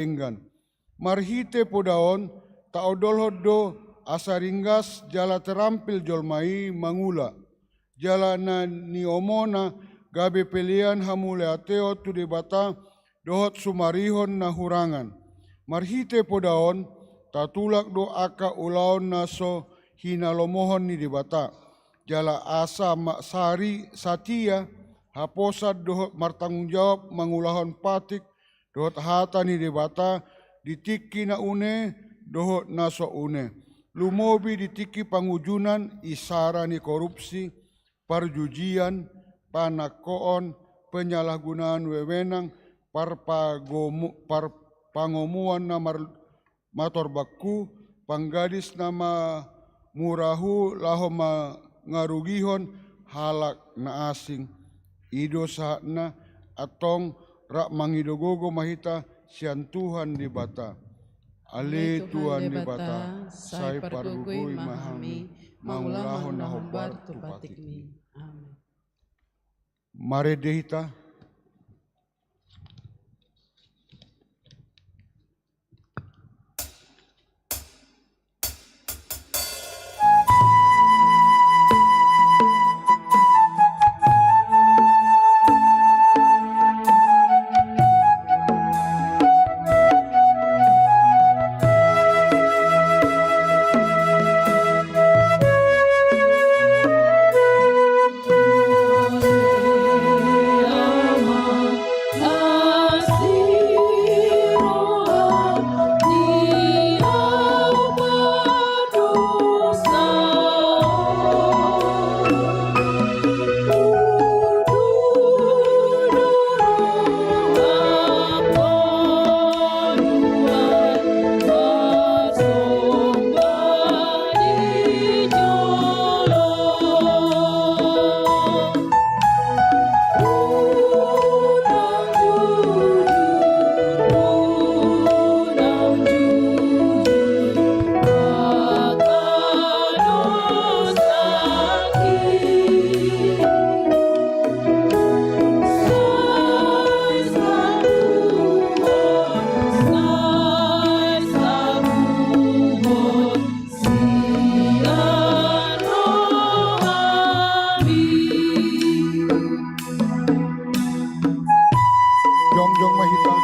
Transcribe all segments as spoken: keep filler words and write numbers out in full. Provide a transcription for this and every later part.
denggan. Marhite poda on, taondolhon do asa ringgas jala terampil jolma i mangula. Jala na niomona gabe pelean hamauliateon tu Debata dohot sumarihon na hurangan. Marhite poda on, tatulak do angka ulaon na so hinalomohon ni Debata. Jala asa ma-, sari satia, haposan dohot martanggung jawab mangulahon patik dohot hata ni Debata di tingki na une dohot na so une. Lumobi di tingki pangunjunan, isara ni korupsi, parjujian, panangkoon, penyalahgunaan wewenang, parpagomu-, parpangomuan na mar-, matorbanghu, panggadis na ma-, murahu laho mangarugihon halak na asing. I do sahatna, antong rap mangido gogo ma hita sian Tuhan Debata. Ale Tuhan Debata, sai pargogoi ma hami mangulahon na hombar tu patikmi. Amen. Marende hita. Jongjong ma hita.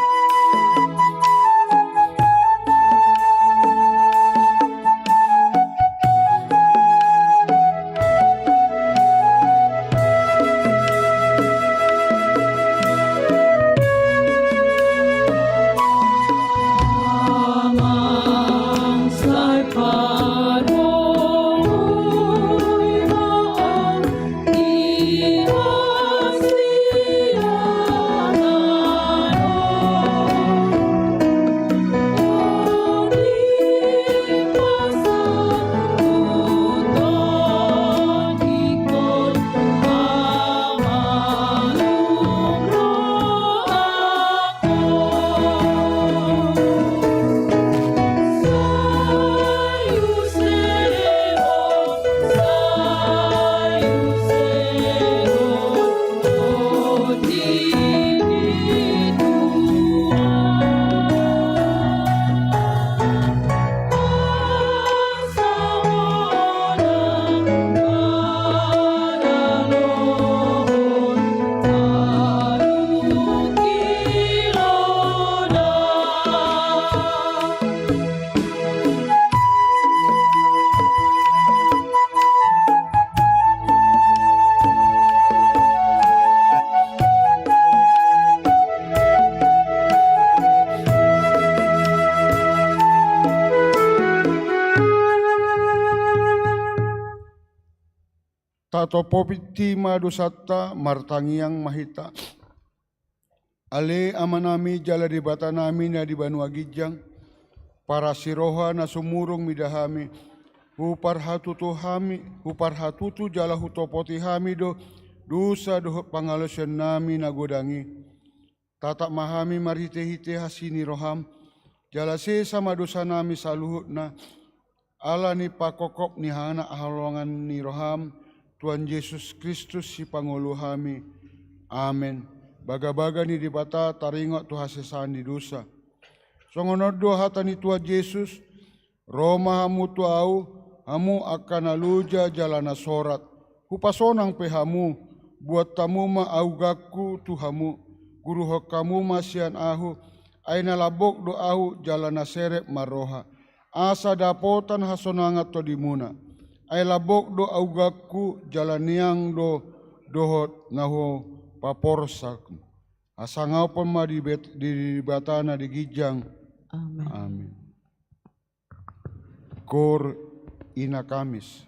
Tatopoti ma dosanta, martangiang ma hita. Ale Amanami jala Debatanami na di banua ginjang, parasiroha na sumurung mida hami, huparhatutu hami, huparhatutu jala hutopoti hami do dosa dohot pangalaosionnami na godang i. Tatap ma hami marhitehite asi ni roham, jala sesa ma dosanami saluhutna, ala ni pangkophop ni hanaholongan ni roham, Tuhan Jesus Kristus Sipangolu hami. Amen. Bagabaga ni Debata taringot tu hasesaan ni dosa. Songon on do hata ni Tuhan Jesus: Ro ma hamu tu Ahu, hamu angka na loja jala na sorat, Hupasonang pe hamu. Buat hamu ma auganku tu hamu, guruhon hamu ma sian Ahu, ai na lambok do Ahu jala na serep ma roha, asa dapotan hasonangan tondimuna. Ai lambok do auganku jala niang do dohot na hupaporsan. Hasangapon ma di bet-, di Debata na di ginjang. Amen. Amen. Koor Ina Kamis.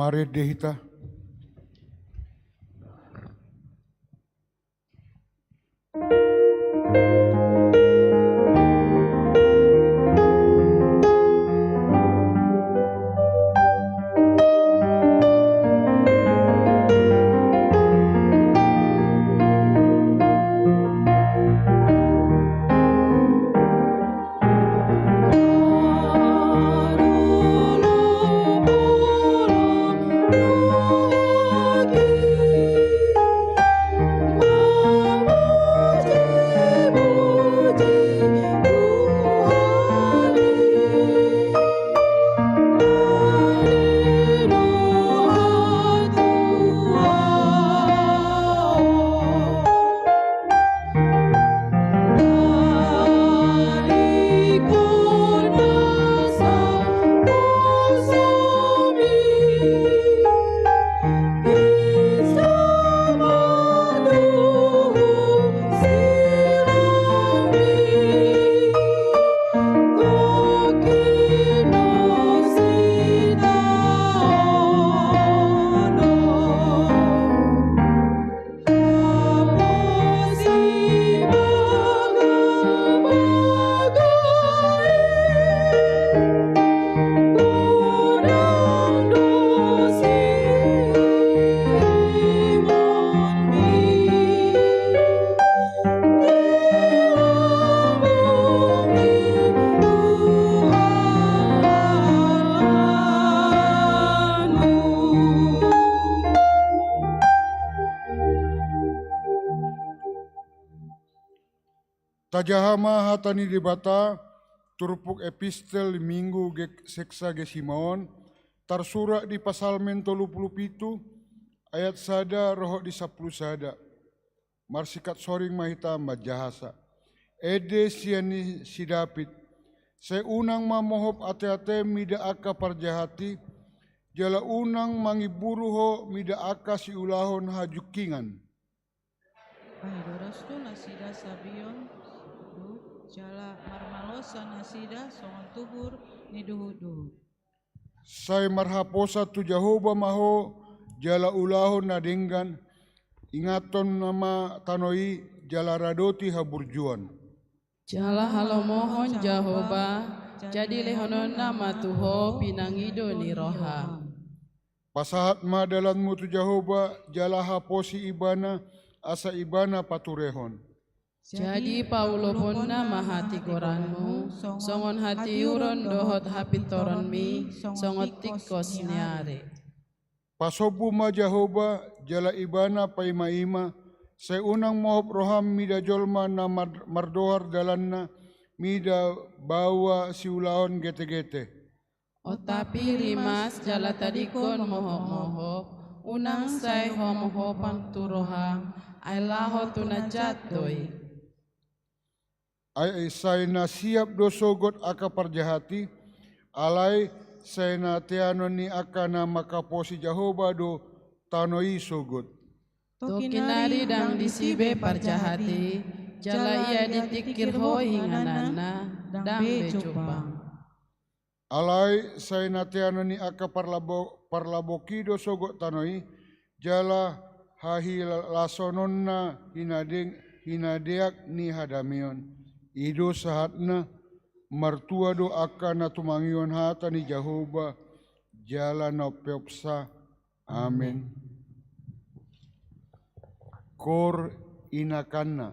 Marende hita. Tajaha ma hata ni Debata, turpuk epistel di Minggu Ge-, Sexagesima on, tarsurat di Psalmen tolu pulu pitu, ayat sada dohot di sampulu sada. Marsingkat soring ma hita manjahasa. Ende sian ni si David. Sai unang mamohop ateatem mida angka parjahat i, jala unang mangimburu ho mida angka siulahon hajungkingan. Ai doros tu nasida sabion, jala marmalosa nasida songon tubur ni duhutduhut. Sai marhaposan tu Jahowa ma ho, jala ulahon na denggan, ingathon ma tano i, jala radoti haburjuon. Jala halomohon Jahowa, jadi lehononna ma tu ho pinangido ni roham. Pasahat ma dalanmu tu Jahowa, jala haposi Ibana, asa Ibana paturehon. Jadi pauloponna ma hatigoranmu, songon hatiuron dohot hapintoronmi, songon tingkos ni ari. Pasombu ma Jahowa, jala Ibana paimaima, sai unang mohop roham mida jolma na mar-, mardohar dalanna, mida baoa siulahon getegete. Ontapi rimas jala tadingkon mohopmohop, unang sai hamohopan tu roham, ai laho tu na jat do i. Ai sai na siap do sogot angka parjahat i, alai sai na teanon ni angka na manghaposi Jahowa do tano i sogot. Tokinari ndang disi be parjahat i, jala ia ditingkir ho ingananna, ndang be jumpang. Alai sai na teanon ni angka parlabo-, parlabok i do sogot tano i, jala hahilasononna hinadeak, hinadeak ni hadameon. I do sahatna, martua do angka na tumangihon hata ni Jahowa, jala na umpeopsa. Amen. Koor Ina Kanna.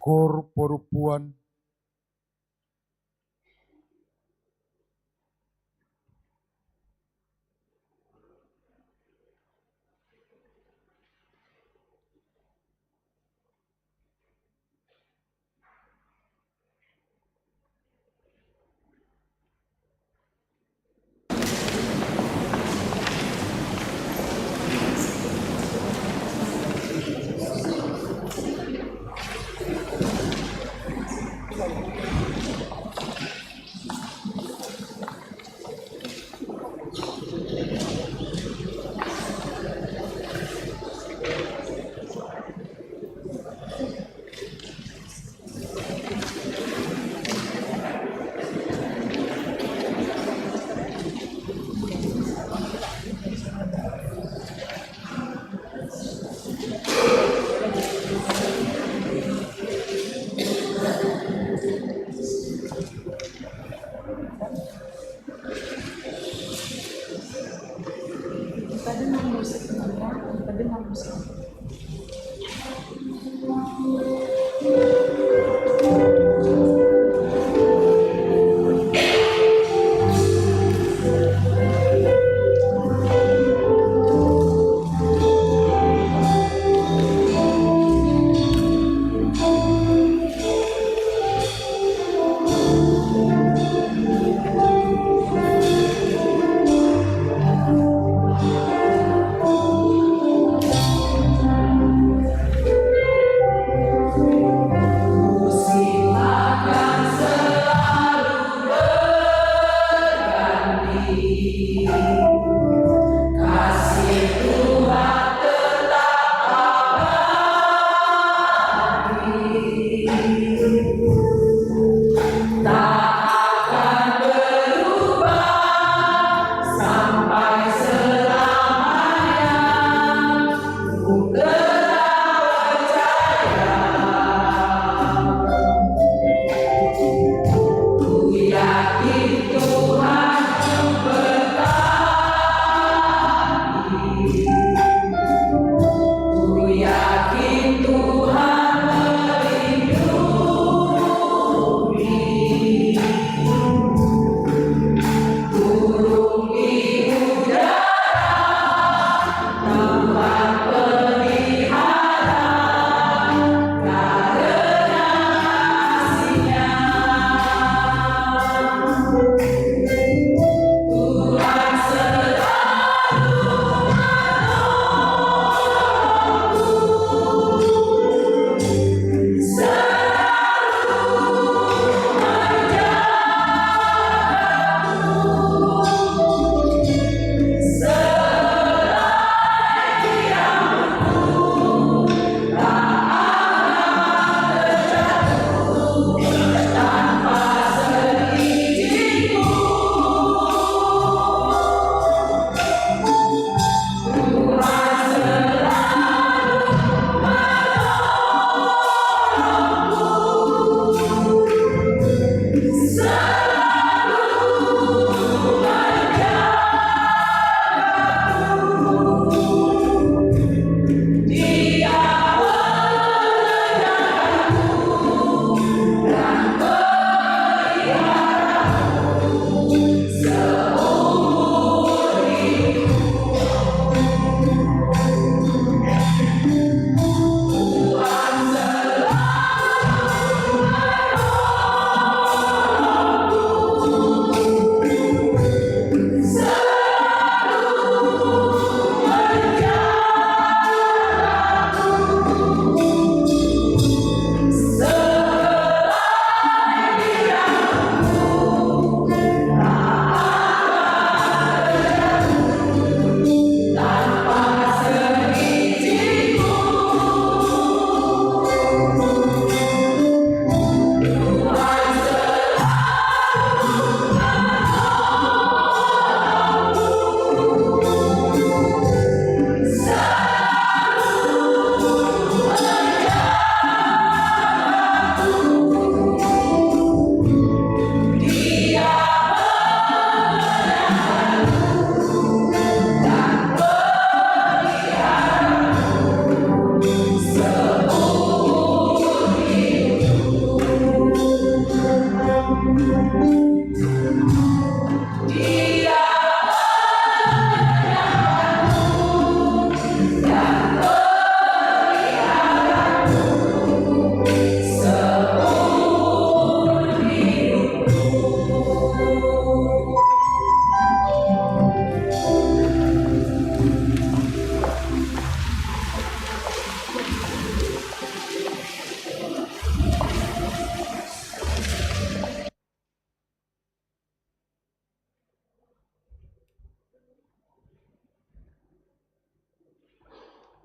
Kor porumpuan.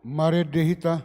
Marende hita.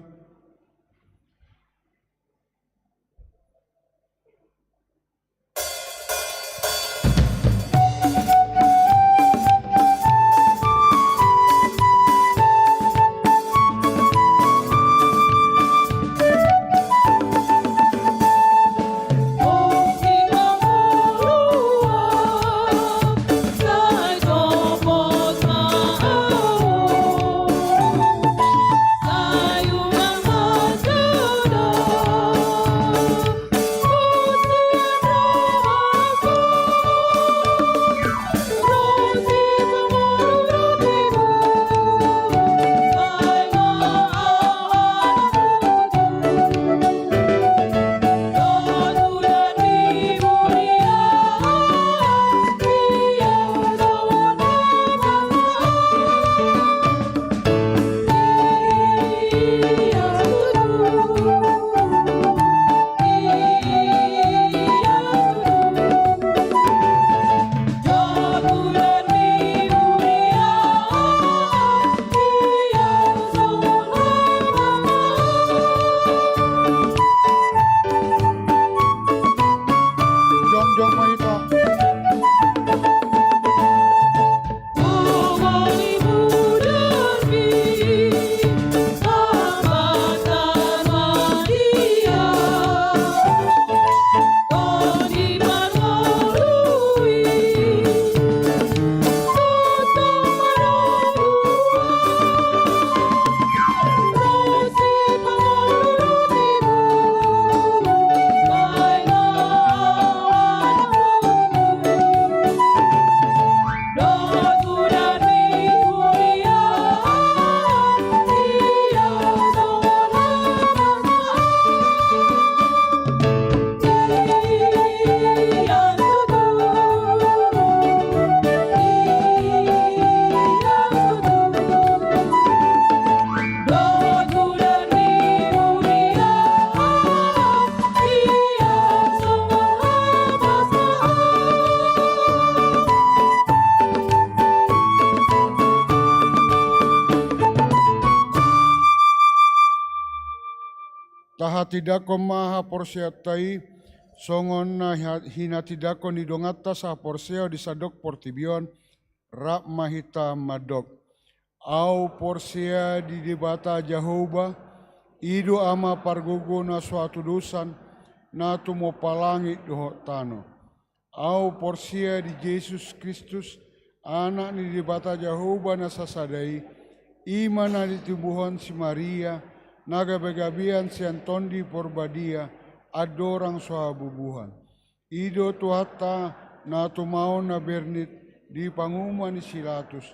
Jongjong ma hita. Tahatindangkon ma haporseaonta i, songon na hiha-, hinatindangkon ni donganta sahaporseaon di sandok portibi on, rap ma hita mandok. Ahu porsea di Debata Jahowa, i do Ama pargogo na so hatudosan, na tumompa langit dohot tano. Ahu porsea di Jesus Kristus, Anak ni Debata Jahowa na sasada i, i ma na tinumbuhon si Maria, na gabegabean sian Tondi Porbadia, andorang so habubuhan. I do Tuhanta, na tumaon na bernit di panguhuman ni si Pilatus,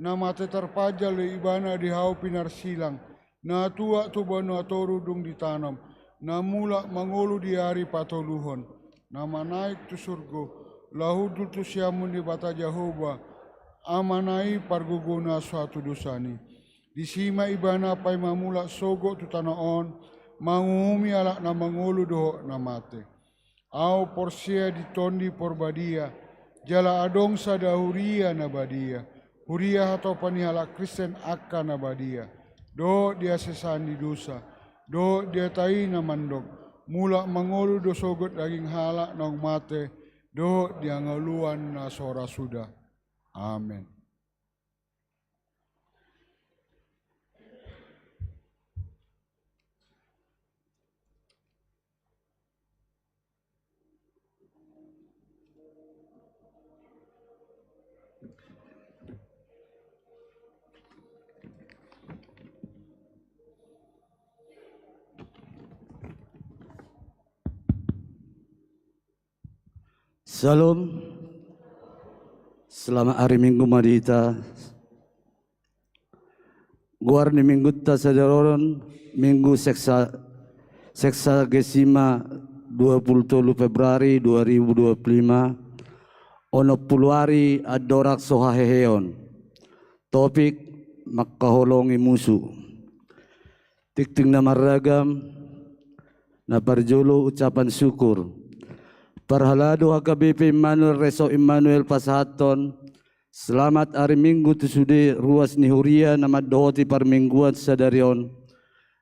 na mate tarpajal do Ibana di hau pinarsilang, na tuat tu banua toru dung ditanom, na mulak mangolu di ari patoluhon, na manaek tu surgo, laho hundul tu siamun ni Debata Jahowa, Amana i pargogo na so hatudosan i. Disi ma Ibana paima mulak sogot tu tano on, manguhumi halak na mangolu dohot na mate. Ahu porsea di Tondi Porbadia, jala adong sada huria na badia, huria hatopan ni halak Kristen angka na badia, dohot di hasesaan ni dosa, dohot di hata i na mandok, mulak mangolu do sogot daging halak naung mate, dohot di hangoluan na so ra suda. Amen. Syalom. Selamat hari Minggu ma di hita. Goar ni Minggunta sadari on, Minggu Seksa-, Sexagesima, dua puluh tolu Februari dua ribu dua puluh lima, onom pulu ari andorang so haheheon. Topik: mangkaholongi musu. Tingting na marragam. Na parjolo ucapan syukur. Parhalado H K B P Immanuel Resort Immanuel pasahathon Selamat ari Minggu tu sude ruas ni huria na mandohoti parmingguan sadari on.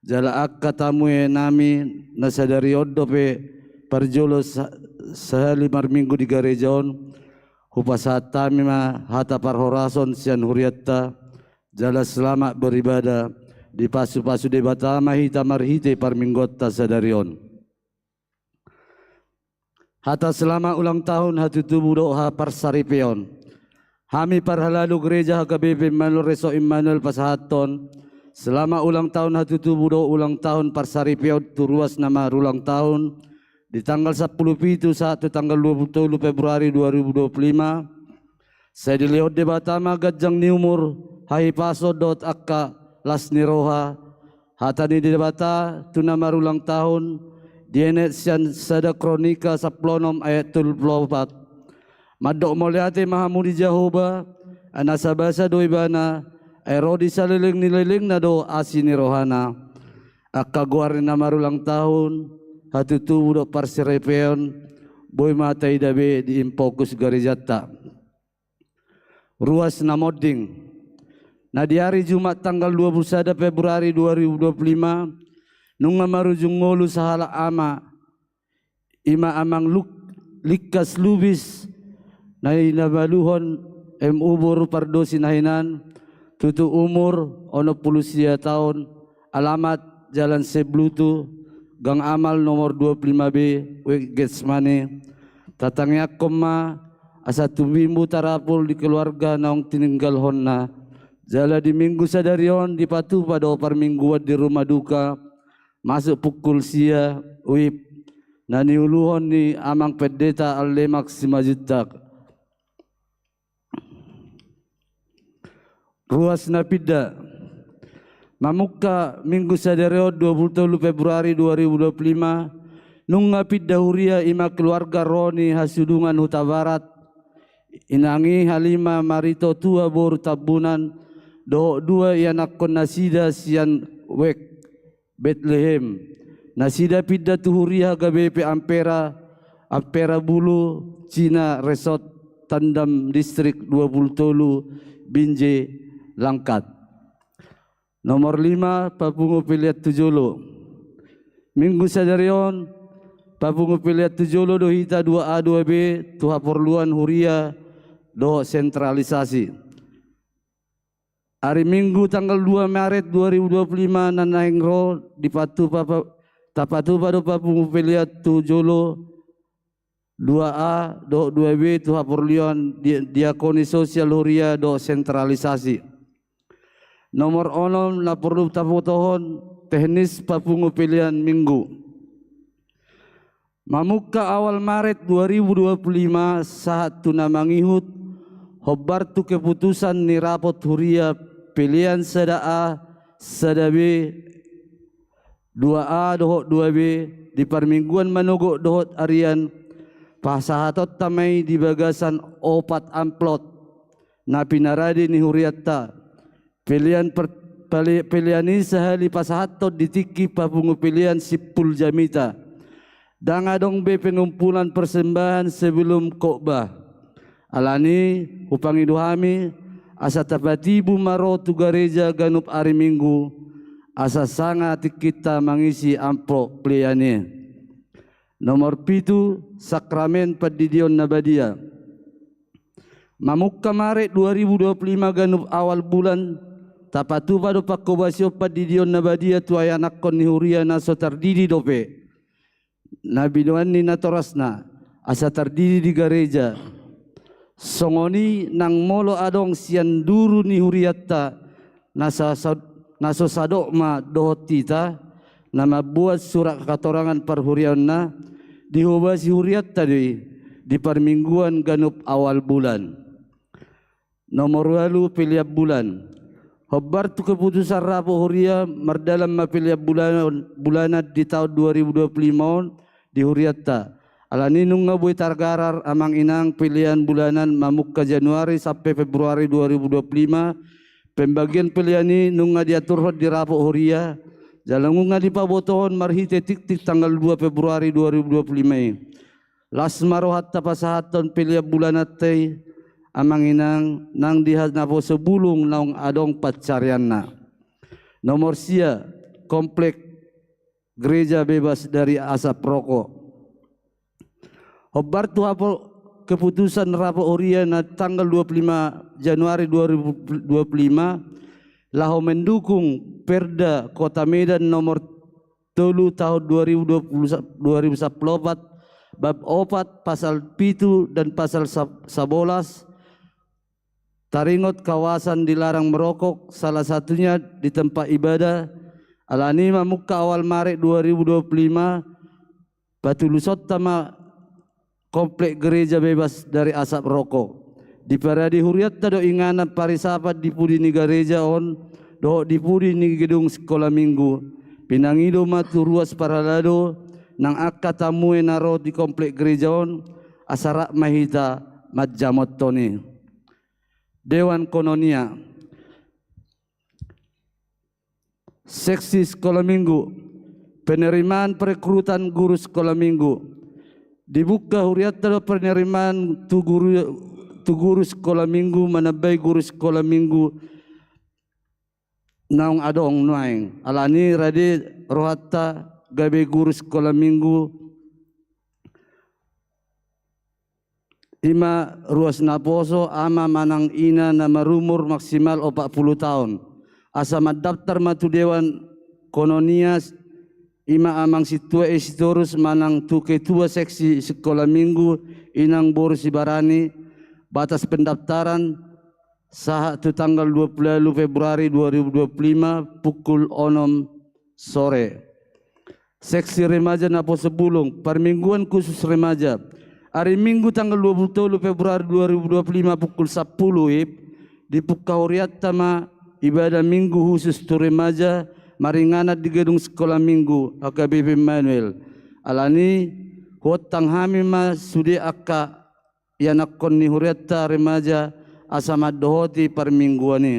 Jala angka tamuenami na sadari on dope parjolo sa-, sahali marminggu di gareja on, hupasahat hami ma hata parhorason sian hurianta, jala selamat beribadah, dipasupasu Debata ma hita marhite parmingguanta sadari on. Hata selamat ulang tahun hatutubu dohot haparsaripeon. Hami parhalado gereja H K B P Immanuel Resort Immanuel pasahathon selamat ulang tahun hatutubu dohot ulang tahun parsaripeon tu ruas na marulang tahun di tanggal sampulu pitu sahat tu tanggal dua pulu tolu Februari dua ribu dua pulu lima. Sai dilehon Debata ma ganjang ni umur, hahipason dohot angka las ni roha. Hata ni Debata tu na marulang tahun, dienet sian Sada Kronika sampulu onom ayat tolu pulu opat. Mandok mauliate ma hamu di Jahowa, ai na sabasa do ibana, ai ro di saleleng ni lelengna do asi ni rohana. Angka goar ni na marulang tahun, hatutubu dohot parsaripeon, boi ma taida be di In Fokus garejanta. Ruas na monding. Na di ari Jumat tanggal dua pulu sada Februari dua ribu dua pulu lima, nunga marujung ngolu sahalak ama, ima amang Luk-, Likas Lubis, na inabaluhon M U boru Pardosi na hinan, tutu umur onom pulu sia taon, alamat Jalan Seblutu, Gang Amal nomor dua pulu lima B, Wek Getsemani. Tatangiangkon ma asa tumbimbu tarapul di keluarga naung tininggalhonna. Jala di minggu sadari on dipatupa do parmingguan di rumah duka, masuk pukul sia, wib, na niuluhon ni Amang Pendeta Al Lemak Simanjuntak. Ruas na pinda. Mamungka minggu sadari on dua pulu tolu Februari dua ribu dua pulu lima, nunga pinda huria ima keluarga ro ni Hasudungan Hutabarat, inang i Halima Marito Tua boru Tambunan, dohot dua ianakkon nasida sian Wek Betlehem. Nasida pinda tu huria H K B P Ampera, Ampera Bulu, Cina Resort, Tandam Distrik dua pulu tolu, Binjai, Langkat. Nomor lima, papungu pelean tu jolo. Minggu sadari on, papungu pelean tu jolo do hita dua A dua B, tu haporluan huria dohot sentralisasi. Ari Minggu tanggal dua Maret dua ribu dua puluh lima na naeng ro dipatupa pa-, tapatupa do papungu pelean tu jolo dua A dohot dua B tu haporluan di-, diakoni sosial huria dohot sentralisasi. Nomor onom na porlu tabotohon teknis papungu pelean Minggu. Mamungka awal Maret dua ribu dua puluh lima sahat tu na mangihut, hombar tu keputusan ni rapot huria pelean sada A, sada B, dua A dohot dua B, di parmingguan manogot dohot arian, pasahatonta ma i di bagasan opat amplop na pinarade ni hurianta. Pelean per-, pele-, pelean i sahali pasahathon di tingki papungu pelean simpul jamita. Ndang adong be pengumpulan persembahan sebelum khotbah. Alani, hupangido hami, asa tapatibu ma ro tu gareja ganup ari Minggu, asa sanga tingkinta mangisi amplop pelean i. Nomor pitu, sakramen pandidion na badia. Mamungka Maret dua ribu dua puluh lima ganup awal bulan, tapatupa do pangkobasion pandidion na badia tu ianakkon ni huria na so tardidi dope, na binoan ni natorasna, asa tardidi di gareja. Songon i nang molo adong sian duru ni hurianta, na sa-, sa-, na so sadok ma dohot hita, na mambuat surat katorangan parhuriaonna, dihobasi hurianta do i, di parmingguan ganup awal bulan. Nomor ualu, pelean bulan. Hombar tu keputusan rapot huria, mardalan ma pelean bulan, bulanan di taon dua ribu dua puluh lima on di hurianta. Alani nunga boi targarar amang inang pelean bulanan mamungka Januari sampe Februari dua ribu dua puluh lima, pembagian pelean i nunga diaturhon di rapot huria, jala nunga dipabotohon marhite tiktik tanggal dua Februari dua ribu dua puluh lima i. Las ma rohanta pasahathon pelean bulananta i, amang inang nang di hanaposo bulung naung adong pansarianna. Nomor sia, komplek gereja bebas dari asap rokok. Hombar tu hapo keputusan rapat huria na tanggal dua puluh lima Januari dua ribu dua puluh lima, laho mendukung Perda Kota Medan nomor tolu tahun dua ribu dua puluh, dua ribu sampulu opat, bab opat, pasal pitu dan pasal sa-, sabolas, taringot kawasan dilarang merokok, salah satunya di tempat ibadah. Alani mamungka awal Maret dua ribu dua puluh lima, patulusonta ma komplek gereja bebas dari asap rokok. Diparade hurianta do inganan parisapan di pudi ni gareja on, dohot di pudi ni gedung sikola minggu. Pinangido ma tu ruas parhalado nang angka tamue na ro di komplek gereja on, asa rap ma hita manjamothon i. Dewan Kononia. Seksi sikola minggu. Penerimaan perekrutan guru sikola minggu. Dibuka hurianta do penerimaan tu guru, tu guru sikola minggu, manambai guru sikola minggu naung adong nuaeng. Alani rade rohanta gabe guru sikola minggu, ima ruas naposo, ama manang ina na marumur maksimal opat pulu taon. Asa mandaptar ma tu Dewan Kononia, ima amang sintua i Sitorus manang tu ketua seksi sikola minggu, inang boru Sibarani. Batas pendaftaran sahat tu tanggal dua puluh ualu Februari dua ribu dua puluh lima, pukul onom sore. Seksi remaja naposo bulung, parmingguan khusus remaja. Ari Minggu tanggal dua puluh tolu Februari dua ribu dua puluh lima, pukul sampulu WIB, dibuka hurianta ma ibadah Minggu khusus tu remaja maringanan di gedung sikola minggu H K B P Immanuel. Alani, huontang hami ma sude angka ianakhon ni hurianta remaja asa mandohoti parmingguan i.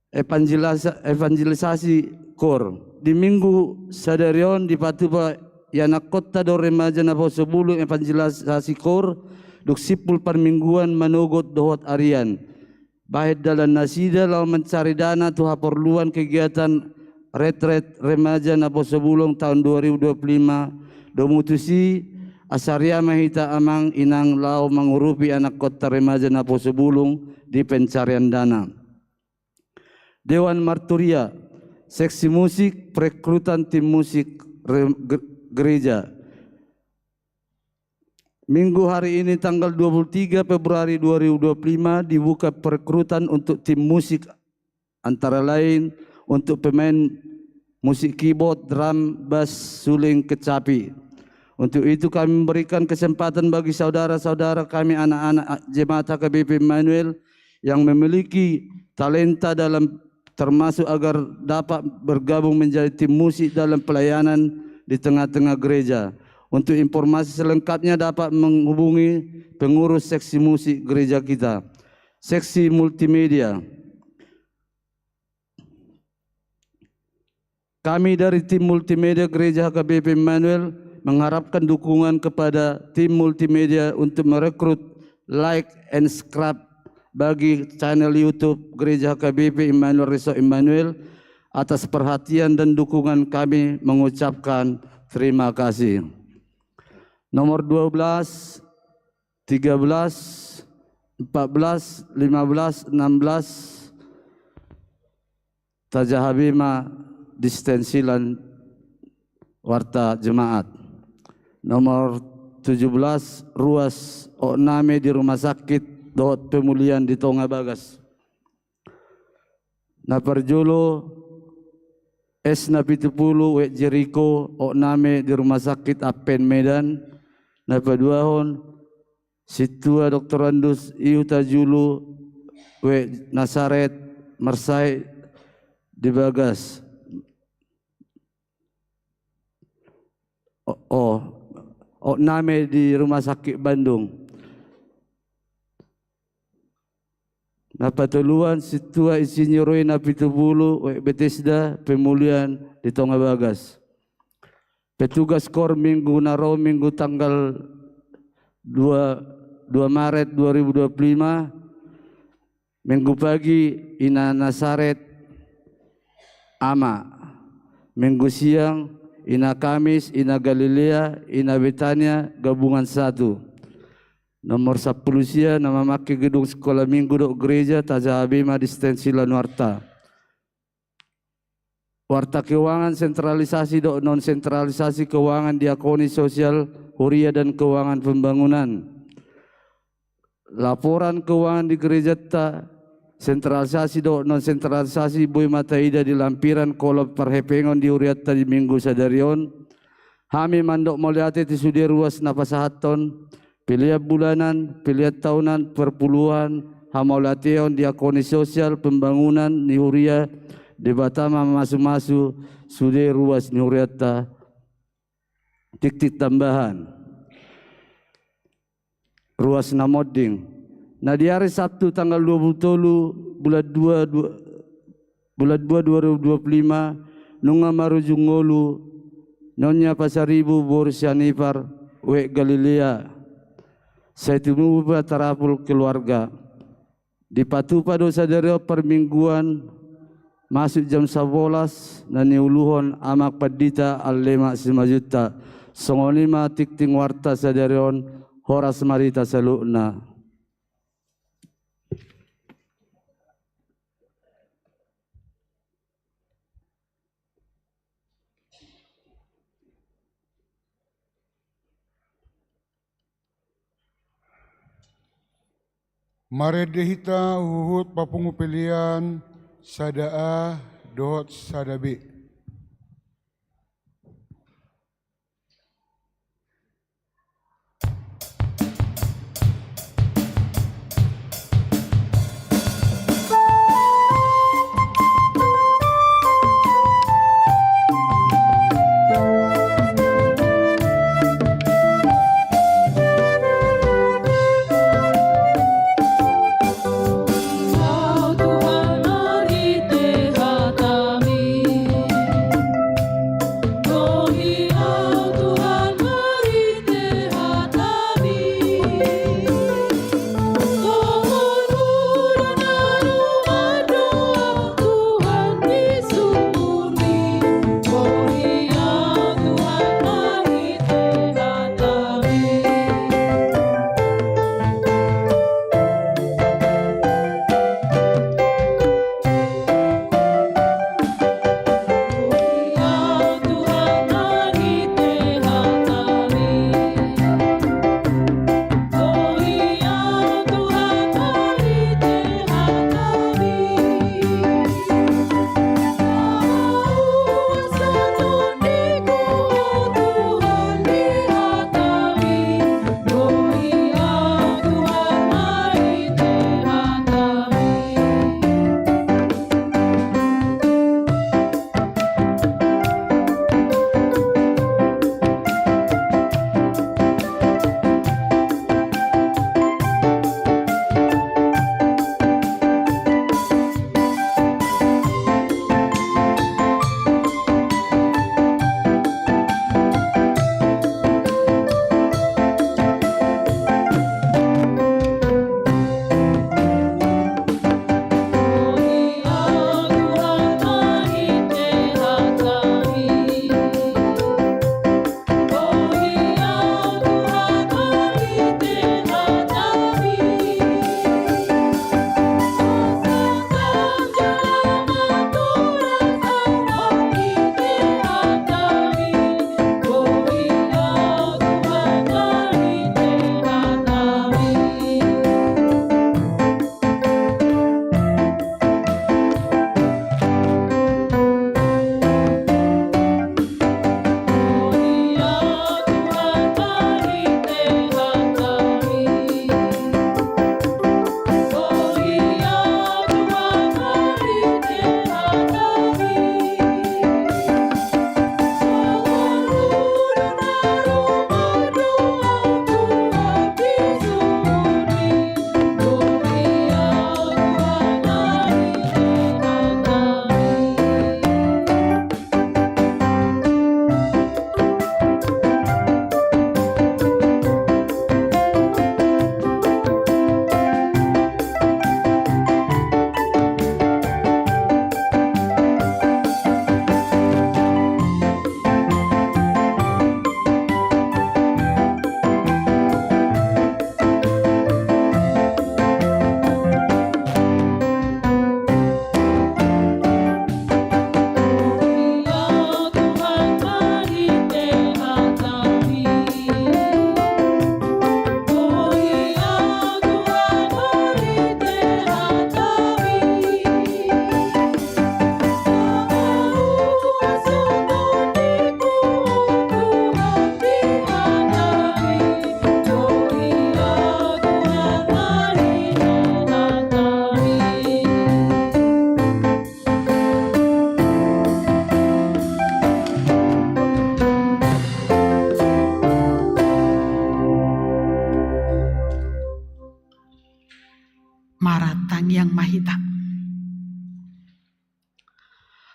Evangelisa-, evangelisasi koor. Di Minggu sadari on dipatupa ianakhonta do remaja naposo bulung evangelisasi koor, dung simpul parmingguan manogot dohot arian. Bahen dalan nasida laho mancari dana tu haporluan kegiatan retret remaja naposo bulung taon dua ribu dua puluh lima. Domu tusi, asa ria ma hita amang inang laho mangurupi anakhonta remaja naposo bulung di pencarian dana. Dewan Marturia, seksi musik, perekrutan tim musik re-, ge-, gereja. Minggu hari ini tanggal dua puluh tiga Februari dua ribu dua puluh lima dibuka perekrutan untuk tim musik, antara lain untuk pemain musik keyboard, drum, bass, suling, kecapi. Untuk itu kami memberikan kesempatan bagi saudara-saudara kami, anak-anak jemaat H K B P Immanuel yang memiliki talenta dalam, termasuk agar dapat bergabung menjadi tim musik dalam pelayanan di tengah-tengah gereja. Untuk informasi selengkapnya dapat menghubungi pengurus seksi musik gereja kita. Seksi multimedia. Kami dari tim multimedia Gereja H K B P Immanuel mengharapkan dukungan kepada tim multimedia untuk merekrut, like, and subscribe bagi channel YouTube Gereja H K B P Immanuel Resort Immanuel. Atas perhatian dan dukungan kami mengucapkan terima kasih. Nomor dua belas, tiga belas, empat belas, lima belas, enam belas, tajaha be ma distensilan warta jemaat. Nomor tujuh belas, ruas Okname di rumah sakit dohot pemulihan di Tonga Bagas. Na parjolo, S na pitu pulu, WET Jeriko, Okname di rumah sakit Appen Medan. Na paduahon, Sintua Doktorandus I Hutajulu, WET Nasaret, Marsahit di Bagas. O-, oh, Okname di rumah sakit Bandung. Na patoluan, Sintua Insinyur Roy na pitu pulu, WET Betesda, pemulihan di Tonga Bagas. Petugas koor minggu na ro, Minggu tanggal dua, dua Maret dua ribu dua puluh lima, Minggu pagi, Ina Nasaret, Ama. Minggu siang, Ina Kamis, Ina Galilea, Ina Betania, gabungan satu. Nomor sampulu sia, na mamangke gedung sekolah minggu dohot gereja, tajaha be ma distensi lanuarta. Warta keuangan sentralisasi dohot non sentralisasi keuangan diakoni sosial huria dan keuangan pembangunan. Laporan keuangan di gerejanta, sentralisasi dohot non sentralisasi, boi ma taida di lampiran kolom parhepengon di hurianta di minggu sadari on. Hami mandok mauliate tu sude ruas na pasahathon, pelean bulanan, pelean taonan, perpuluhan, hamauliateon, diakoni sosial, pembangunan ni huria, Debata ma mamasumasu sude ruas ni hurianta. Titik tambahan. Ruas na monding. Na di ari Sabtu tanggal dua puluh tolu bulan dua, dua, bulan dua dua ribu dua puluh lima, nunga marujung ngolu Nyonya Pasaribu boru Sianipar, W Galilea. Sai timuba tarapul keluarga. Dipatupa do sadari on parmingguan, masuk jam sabolas, na niuluhon Amang Pandita Allema Simanjuntak. Songon i ma tingting warta sadari on, horas ma di hita saluhutna. Marende hita huhut papungu pelean sada A dohot sada B.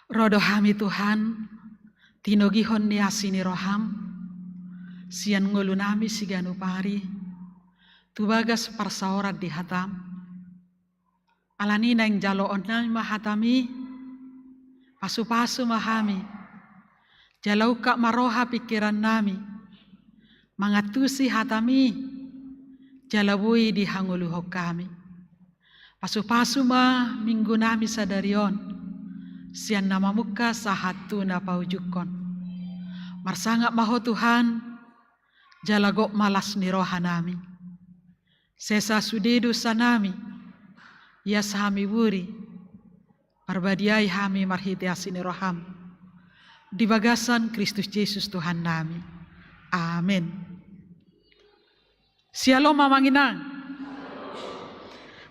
Ro do hami Tuhan, tinogihon ni asi ni roham, sian ngolunami siganup ari, tu bagas parsaoran di hatam. Alani naeng jaloonnami ma hatami, pasupasu ma hami, jala ungkap ma roha pingkirannami, mangantusi hatami, jala boi dihangoluhon hami. Pasupasu ma minggunami sadari on, sian na mamungka sahat tu na paujungkon. Marsangap ma Ho Tuhan, jala gok ma las ni rohanami. Sesa sude dosanami, ias hami buri, parbadiai hami marhite asi ni roham. Di bagasan Kristus Jesus Tuhannami. Amen. Syalom amang inang.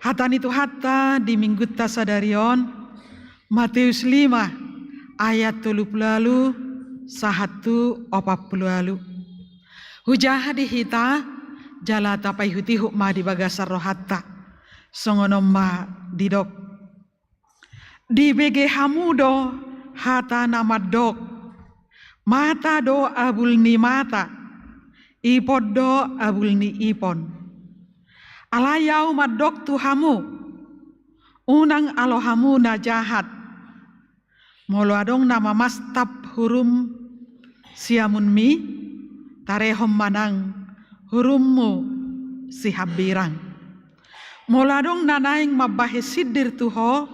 Hata ni Tuhanta di minggunta sadari on, Mateus lima ayat tolu pulu ualu sahat tu opat pulu ualu. Hujaha di hita, jala tapaihutihut ma di bagasan rohanta. Songon on ma didok. Dibege hamu do hata na mandok, mata do abul ni mata, ipon do abul ni ipon. Alai ahu mandok tu hamu, unang alo hamu na jahat. Molo adong na mamastap hurum siamunmi, tarehon ma nang hurummu sihambirang. Molo adong na naeng mambahen sindir tu ho,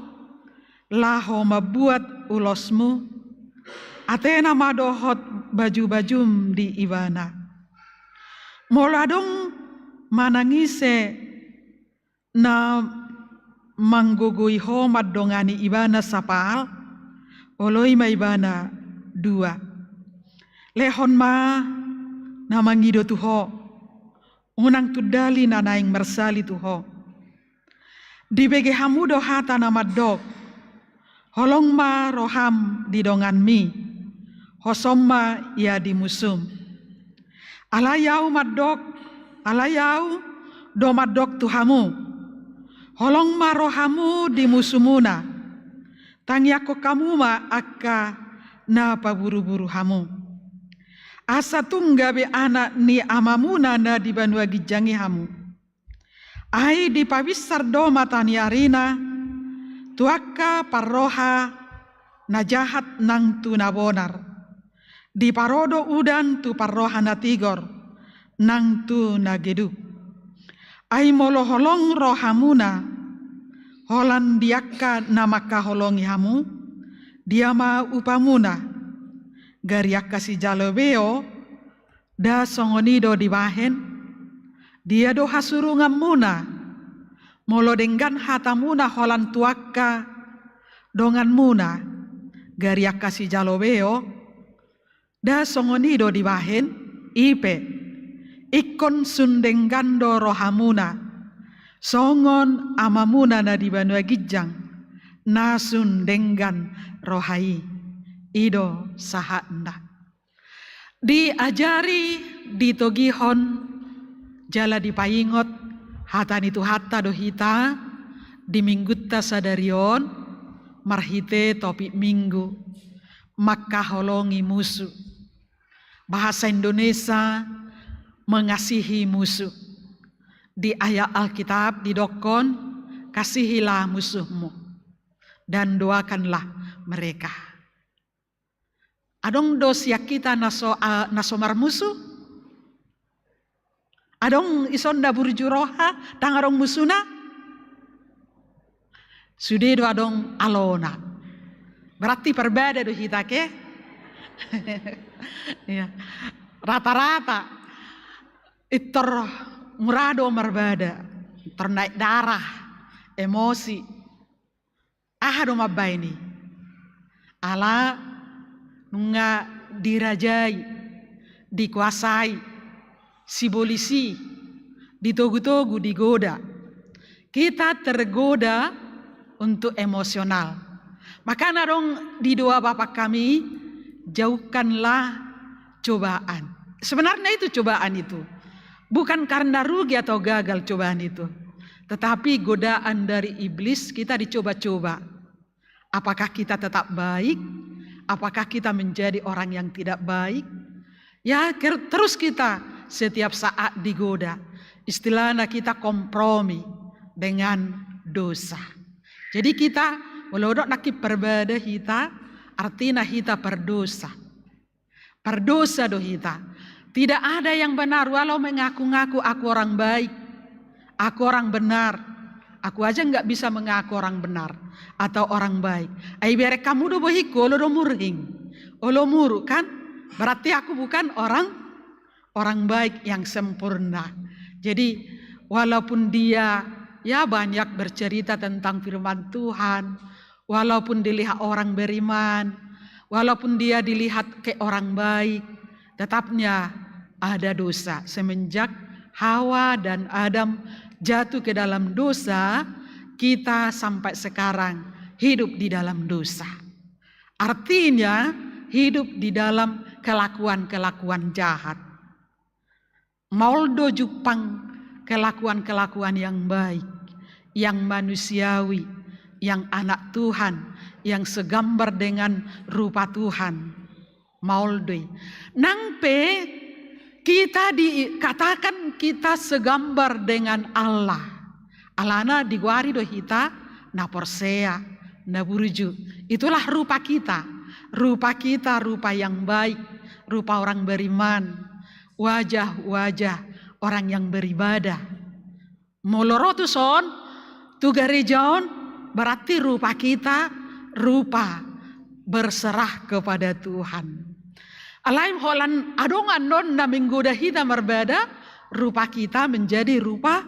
laho mambuat ulosmu, atena ma dohot bajubajum di ibana. Molo adong manang ise na manggogoi ho mandongani ibana sapal, oloi ma ibana dua. Lehon ma na mangido tu ho, unang tundali na naeng marsali tu ho. Dibege hamu do hata na mandok, holong ma roham di donganmi, hosom ma ia di musum. Alai ahu mandok, alai ahu do mandok tu hamu, holong ma rohamu di musumuna, tangiangkon hamu ma angka na paburuburu hamu. Asa tung gabe anak ni Amamuna na di banua ginjang i hamu. Ai dipabinsar do mata ni arina tu angka parroha na jahat nang tu na bonar. Diparo do udan tu parroha na tigor nang tu na geduk. Ai molo holong rohamuna holan di angka na mangkaholongi hamu, dia ma upamuna? Gari angka sijalo beo, nda songon i do dibahen? Dia do hasurunganmuna molo denggan hatamuna holan tu angka donganmuna? Gari angka sijalo beo, nda songon i do dibahen? I pe, ingkon sun denggan do rohamuna, songon Amamuna na di banua ginjang na sun denggan roha i. I do sahatna. Diajari, ditogihon, jala dipaingot hata ni Tuhanta do hita di minggunta sadari on marhite topik Minggu, mangkaholongi musu. Bahasa Indonesia, mengasihi musuh. Di ayat Alkitab didokkon, kasihilah musuhmu dan doakanlah mereka. Adong do sian hita na so, a, na so marmusu? Adong ison na burju roha, ndang adong musuna? Sude do adong alona. Berarti parbada do hita, ke? Iya. Rata-rata. Intor mura do marbada. Intor naik darah, emosi. Aha do mambaen i? Ala nunga dirajai, dikuasai, sibolis i, ditogu-togu, digoda. Kita tergoda untuk emosional. Makana adong di doa Bapa Kami, jauhkanlah cobaan. Sebenarnya itu cobaan itu. Bukan karena rugi atau gagal cobaan itu. Tetapi godaan dari iblis, kita dicoba-coba. Apakah kita tetap baik? Apakah kita menjadi orang yang tidak baik? Ya, ker-, terus kita setiap saat digoda. Istilahna kita kompromi dengan dosa. Jadi kita, molo didok nangkin parbada hita, artina hita pardosa. Pardosa do hita. Tidak ada yang benar, walau mengaku-ngaku, "Aku orang baik, aku orang benar." Aku aja nggak bisa mengaku orang benar atau orang baik. Ai bereng hamu do bohingku, olo do murhing, olo muruk kan? Berarti aku bukan orang, orang baik yang sempurna. Jadi walaupun dia, ya, banyak bercerita tentang firman Tuhan, walaupun dilihat orang beriman, walaupun dia dilihat kayak orang baik, tetapnya ada dosa. Semenjak Hawa dan Adam jatuh ke dalam dosa, kita sampai sekarang hidup di dalam dosa. Artinya, hidup di dalam kelakuan-kelakuan jahat. Maol do jumpang kelakuan-kelakuan yang baik, yang manusiawi, yang anak Tuhan, yang segambar dengan rupa Tuhan. Maol do i. Nang pe kita dikatakan kita segambar dengan Allah. Alana digoari do hita na porsea, na burju. Itulah rupa kita. Rupa kita, rupa yang baik, rupa orang beriman, wajah-wajah orang yang beribadah. Molo ro tuson, tu gareja on, berarti rupa kita, rupa berserah kepada Tuhan. Alai holan adong annon na menggoda hita marbada, rupa kita menjadi rupa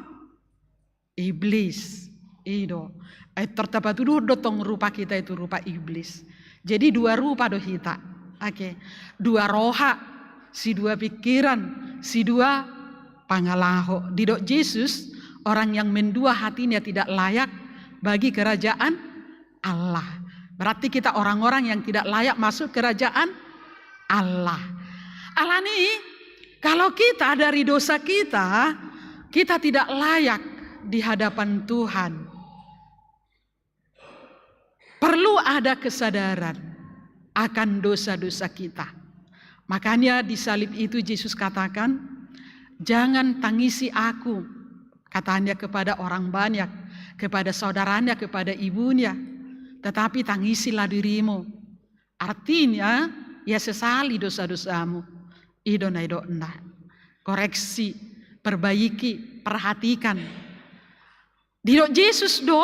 iblis. I do. Ai tor tapatuduhon do tong rupa kita itu rupa iblis. Jadi dua rupa do hita. Oke. Dua roha, si dua pikiran, si dua pangalaho. Didok Jesus, orang yang mendua hatinya tidak layak bagi kerajaan Allah. Berarti kita orang-orang yang tidak layak masuk kerajaan Allah. Alani, kalau kita dari dosa kita, kita tidak layak di hadapan Tuhan. Perlu ada kesadaran akan dosa-dosa kita. Makanya di salib itu Jesus katakan, "Jangan tangisi aku," katanya kepada orang banyak, kepada saudaranya, kepada ibunya, "tetapi tangisilah dirimu." Artinya, ya, sesali dosa-dosamu. I do na didokna. Koreksi, perbaiki, perhatikan. Didok Jesus do,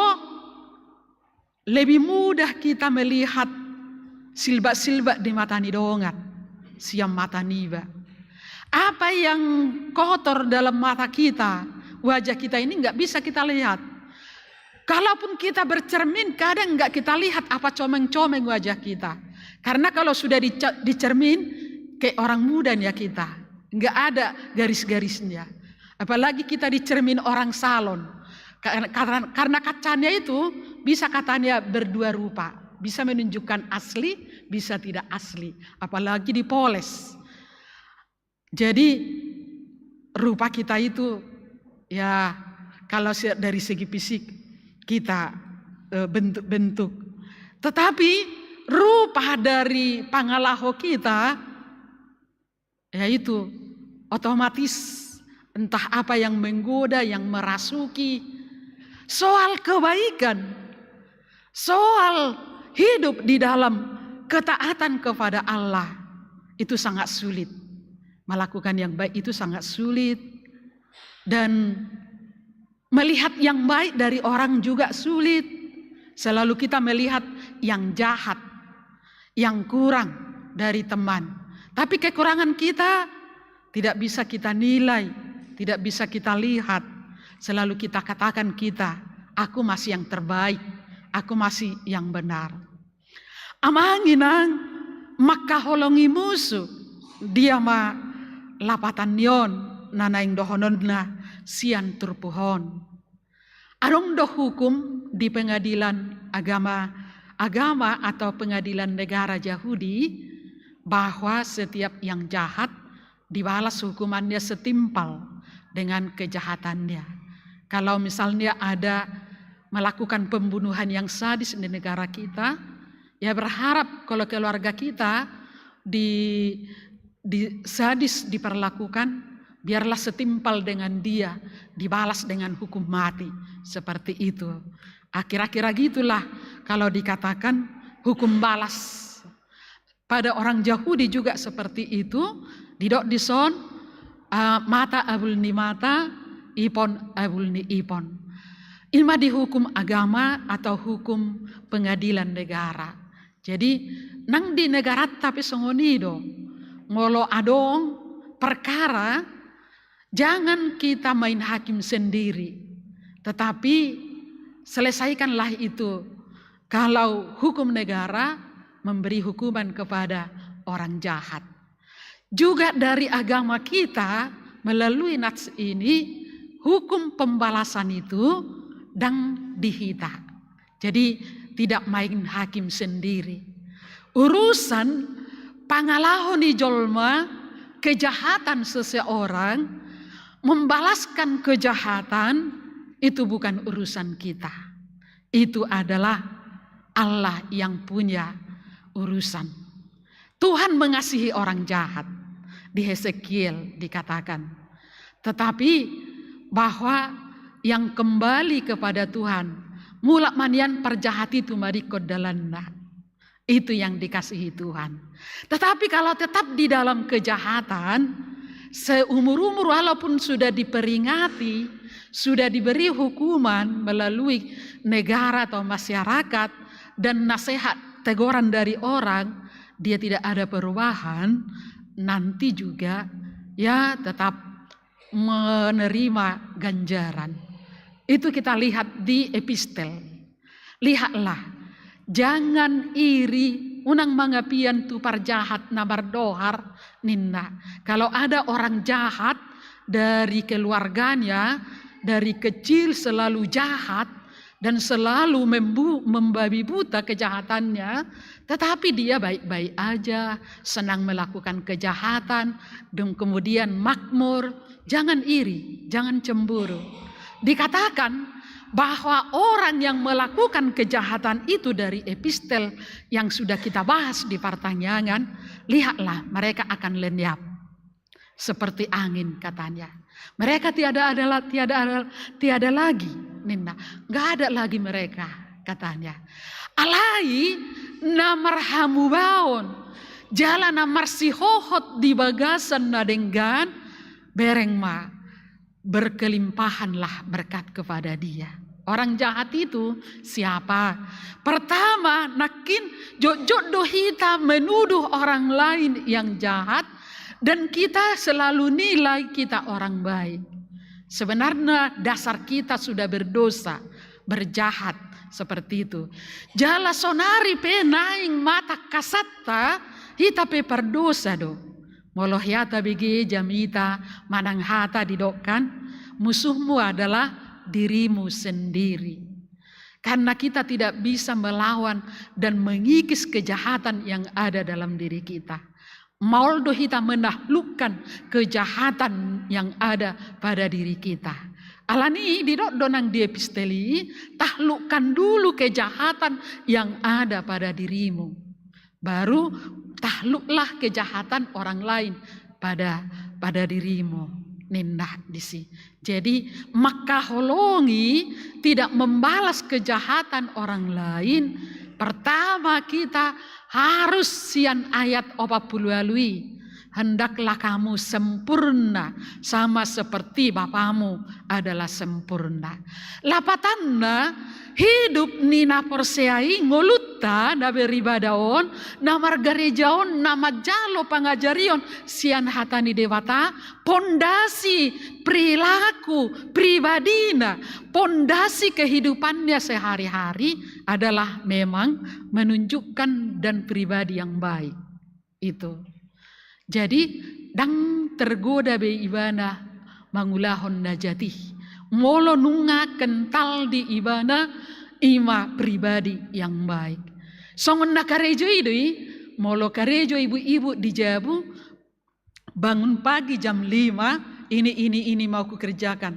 lebih mudah kita melihat silbak-silbak di mata ni dongan sian mata niba. Apa yang kotor dalam mata kita, wajah kita ini nggak bisa kita lihat. Kalaupun kita bercermin, kadang nggak kita lihat apa comeng-comeng wajah kita. Karena kalau sudah dica-, dicermin, kayak orang muda nih ya kita. Nggak ada garis-garisnya. Apalagi kita dicermin orang salon. Karena, karena, karena kacanya itu bisa katanya berdua rupa. Bisa menunjukkan asli, bisa tidak asli. Apalagi dipoles. Jadi, rupa kita itu, ya, kalau se-, dari segi fisik, kita, eh, bentuk-bentuk. Tetapi, rupa dari pangalaho kita, yaitu otomatis entah apa yang menggoda, yang merasuki. Soal kebaikan, soal hidup di dalam ketaatan kepada Allah, itu sangat sulit. Melakukan yang baik itu sangat sulit. Dan melihat yang baik dari orang juga sulit. Selalu kita melihat yang jahat, yang kurang dari teman. Tapi kekurangan kita tidak bisa kita nilai, tidak bisa kita lihat. Selalu kita katakan kita, "Aku masih yang terbaik, aku masih yang benar." Amang inang, mangkaholongi musu, dia ma lapatan ni on, na naeng dohononna sian turpuk on. Adong do hukum di pengadilan agama, agama atau pengadilan negara Yahudi, bahwa setiap yang jahat dibalas hukumannya setimpal dengan kejahatannya. Kalau misalnya ada melakukan pembunuhan yang sadis di negara kita, Ya, berharap kalau keluarga kita di, di sadis diperlakukan, biarlah setimpal dengan dia, dibalas dengan hukum mati. Seperti itu. Kira-kira gitulah kalau dikatakan hukum balas. Pada orang Yahudi juga seperti itu, didok dison, eh, mata abul ni mata, ipon abul ni ipon. Ima di hukum agama atau hukum pengadilan negara. Jadi, nang di negaranta pe songon i do. Molo adong perkara, jangan kita main hakim sendiri, tetapi selesaikanlah itu. Kalau hukum negara memberi hukuman kepada orang jahat. Juga dari agama kita, melalui nats ini, hukum pembalasan itu ndang di hita. Jadi, tidak main hakim sendiri. Urusan pangalaho ni jolma, kejahatan seseorang, membalaskan kejahatan, itu bukan urusan kita. Itu adalah Allah yang punya urusan. Tuhan mengasihi orang jahat. Di Hesekiel dikatakan. Tetapi bahwa yang kembali kepada Tuhan, mulak ma nian parjahat i tu madingkon dalanna. Itu yang dikasihi Tuhan. Tetapi kalau tetap di dalam kejahatan, seumur-umur walaupun sudah diperingati, sudah diberi hukuman melalui negara atau masyarakat, dan nasihat, teguran dari orang, dia tidak ada perubahan, nanti juga, ya, tetap menerima ganjaran. Itu kita lihat di epistel. Lihatlah, jangan iri, unang mangapian tu parjahat na mardohar, ninna. Kalau ada orang jahat dari keluarganya, dari kecil selalu jahat, dan selalu membu-, membabi buta kejahatannya, tetapi dia baik-baik aja, senang melakukan kejahatan, dan kemudian makmur, jangan iri, jangan cemburu. Dikatakan bahwa orang yang melakukan kejahatan itu dari epistel yang sudah kita bahas di partangiangan, lihatlah, mereka akan lenyap. Seperti angin, katanya. Mereka tiada ada la-, tiada ada, tiada lagi, ninna. Nggak ada lagi mereka, katanya. Alai na marhamubaon, jala na marsihohot di bagasan na denggan, bereng ma, berkelimpahanlah berkat kepada dia. Orang jahat itu siapa? Pertama, nangkin jotjot do hita menuduh orang lain yang jahat, dan kita selalu nilai kita orang baik. Sebenarnya dasar kita sudah berdosa, berjahat seperti itu. Jala sonari pe naeng ma tangkasanta, hita pe pardosa do. Molo hea tabege jamita manang hata didokkan, musuhmu adalah dirimu sendiri. Karena kita tidak bisa melawan dan mengikis kejahatan yang ada dalam diri kita. Maol do hita menaklukkan kejahatan yang ada pada diri kita. Alani i didok do nang di epistel i, taklukkan dulu kejahatan yang ada pada dirimu. Baru takluklah kejahatan orang lain pada, pada dirimu, ninna disi. Jadi, mangkaholongi tidak membalas kejahatan orang lain, pertama kita harus sian ayat opat pulu ualu i, "Hendaklah kamu sempurna, sama seperti Bapamu adalah sempurna." Lapatanna, hidup ni na porsea i, ngolunta na beribadah on, na margareja on, na manjalo pangajarion sian hata ni Debata, pondasi perilaku pribadina, pondasi kehidupannya sehari-hari adalah memang menunjukkan dan pribadi yang baik. Itu. Jadi, ndang tergoda be ibana mangulahon na jat i. Molo nunga kental di ibana, ima pribadi yang baik. Songon na karejo i do i, molo karejo ibu-ibu di jabu, bangun pagi jam lima, ini, ini, ini mau kukerjakan.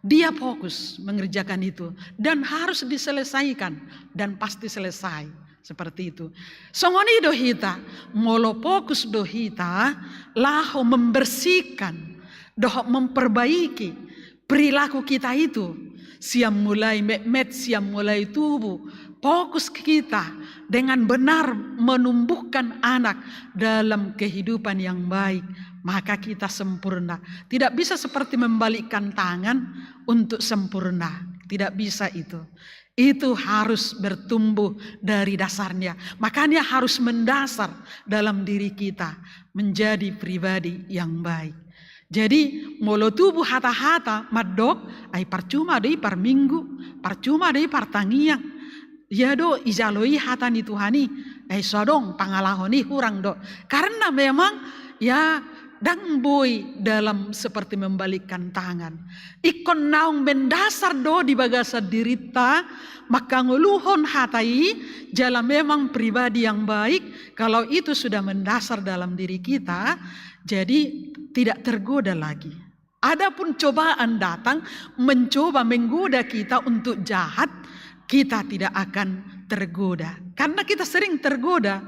Dia fokus mengerjakan itu dan harus diselesaikan dan pasti selesai. Seperti itu. Songon i do hita, molo fokus do hita laho membersihkan dohot memperbaiki perilaku kita itu, sian mulai metmet, sian mulai tubuh, fokus kita dengan benar menumbuhkan anak dalam kehidupan yang baik, maka kita sempurna. Tidak bisa seperti membalikkan tangan untuk sempurna. Tidak bisa itu. Itu harus bertumbuh dari dasarnya. Makanya harus mendasar dalam diri kita menjadi pribadi yang baik. Jadi, molo tubu hata-hata mandok, ai parcuma do i parminggu, parcuma do i partangiang. Ia do ijalo i hata ni Tuhan i, ai so adong pangalaho ni hurang do. Karena memang, ya, ndang boi dalam seperti membalikkan tangan. Ingkon naung mendasar do di bagasan dirinta, mangkangoluhon hata i, jala memang pribadi yang baik, kalau itu sudah mendasar dalam diri kita, jadi tidak tergoda lagi. Adapun cobaan datang mencoba menggoda kita untuk jahat, kita tidak akan tergoda. Karena kita sering tergoda.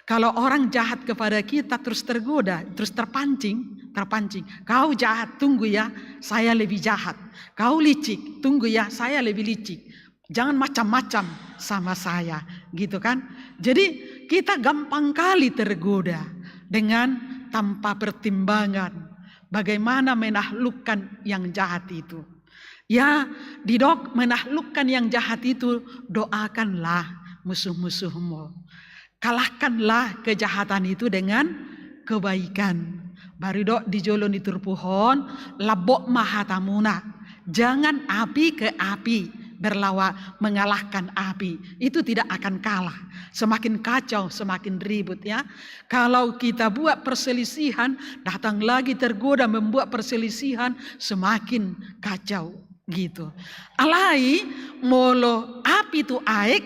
Kalau orang jahat kepada kita, terus tergoda, terus terpancing, terpancing. Kau jahat, tunggu ya, saya lebih jahat. Kau licik, tunggu ya, saya lebih licik. Jangan macam-macam sama saya, gitu kan? Jadi, kita gampang kali tergoda dengan tanpa pertimbangan bagaimana menaklukkan yang jahat itu. Ya, didok menaklukkan yang jahat itu, doakanlah musuh-musuhmu. Kalahkanlah kejahatan itu dengan kebaikan. Baru didok di jolo ni turpuk on, lambok ma hatamuna. Jangan api ke api, berlawan mengalahkan api. Itu tidak akan kalah. Semakin kacau, semakin ribut, ya. Kalau kita buat perselisihan, datang lagi tergoda membuat perselisihan, semakin kacau. Gitu. Alai molo api tu aek,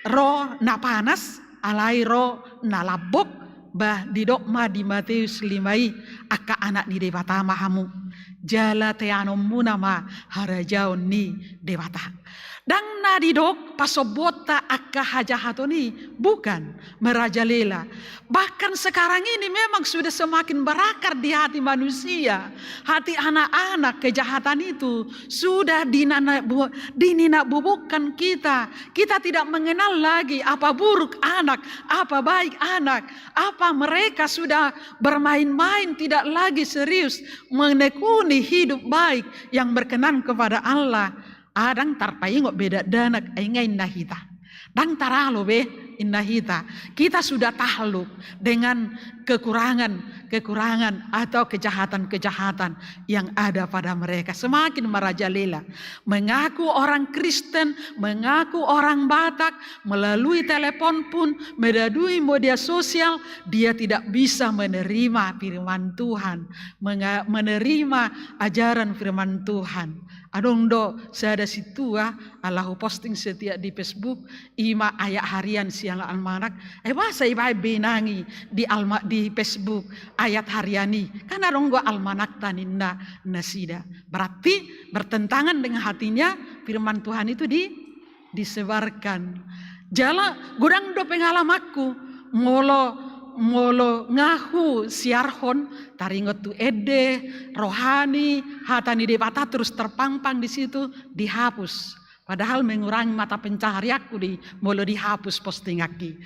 ro na panas, alai ro na lambok, bah didok ma di Mateus lima i, angka anak ni Debata ma hamu. Jala teanonmuna ma harajaon ni Debata. Ndang na didok pasombuonta angka hajahaton i, bukan, merajalela. Bahkan sekarang ini memang sudah semakin berakar di hati manusia. Hati anak-anak kejahatan itu sudah dinana-, bu-, dininakbubukkan kita. Kita tidak mengenal lagi apa buruk anak, apa baik anak, apa mereka sudah bermain-main, tidak lagi serius menekuni hidup baik yang berkenan kepada Allah. Ah, ndang tarpaingot be dakdanak, ai nga inna hita. Ndang taralo be, inna hita. Kita sudah takluk dengan kekurangan-kekurangan atau kejahatan-kejahatan yang ada pada mereka. Semakin merajalela. Mengaku orang Kristen, mengaku orang Batak, melalui telepon pun, melalui media sosial, dia tidak bisa menerima firman Tuhan, menga-, menerima ajaran firman Tuhan. Adong do sada sintua, ala huposting setiap di Facebook, ima ayat harian sian almanak, eh, boasa dibaen be nang i di alma-, di Facebook ayat harian i, kan adong do almanakta ninna nasida. Berarti bertentangan dengan hatinya, firman Tuhan itu di disebarkan. Jala godang do pengalamanku, molo, molo nga husiarhon, taringot tu ende, rohani, hata ni Debata terus terpampang di situ, dihapus. Padahal mengurangi mata pencaharianku do i molo dihapus postinganki.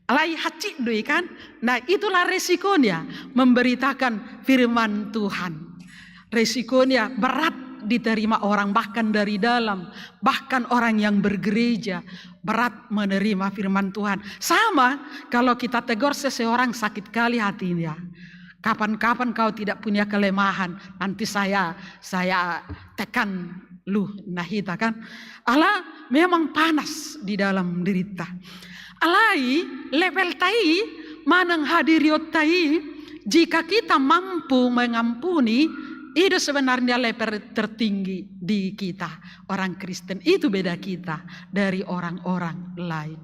Alai hansit do i kan? Nah, itulah resikonya memberitakan firman Tuhan. Resikonya berat diterima orang, bahkan dari dalam, bahkan orang yang bergereja, berat menerima firman Tuhan. Sama kalau kita tegur seseorang sakit kali hatinya. Kapan-kapan kau tidak punya kelemahan, nanti saya, saya tekan lu, nah hita kan. Ala memang panas di dalam dirinta. Alai levelta i manang hadirionta i, jika kita mampu mengampuni, i do sebenarnya level tertinggi di kita orang Kristen. Itu beda kita dari orang-orang lain.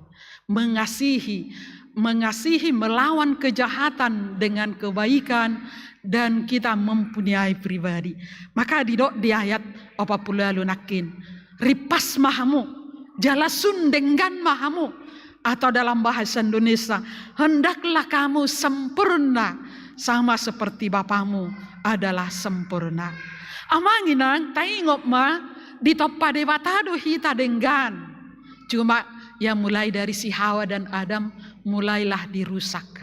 Mengasihi, mengasihi melawan kejahatan dengan kebaikan, dan kita mempunyai pribadi. Maka didok di ayat opat pulu ualu nangkin, rimpas ma hamu, jala sun denggan ma hamu, Atau dalam bahasa Indonesia, "Hendaklah kamu sempurna sama seperti Bapamu adalah sempurna." Amang inang, taingot ma, ditompa Debata do hita denggan. Cuma ya mulai dari si Hawa dan Adam mulailah dirusak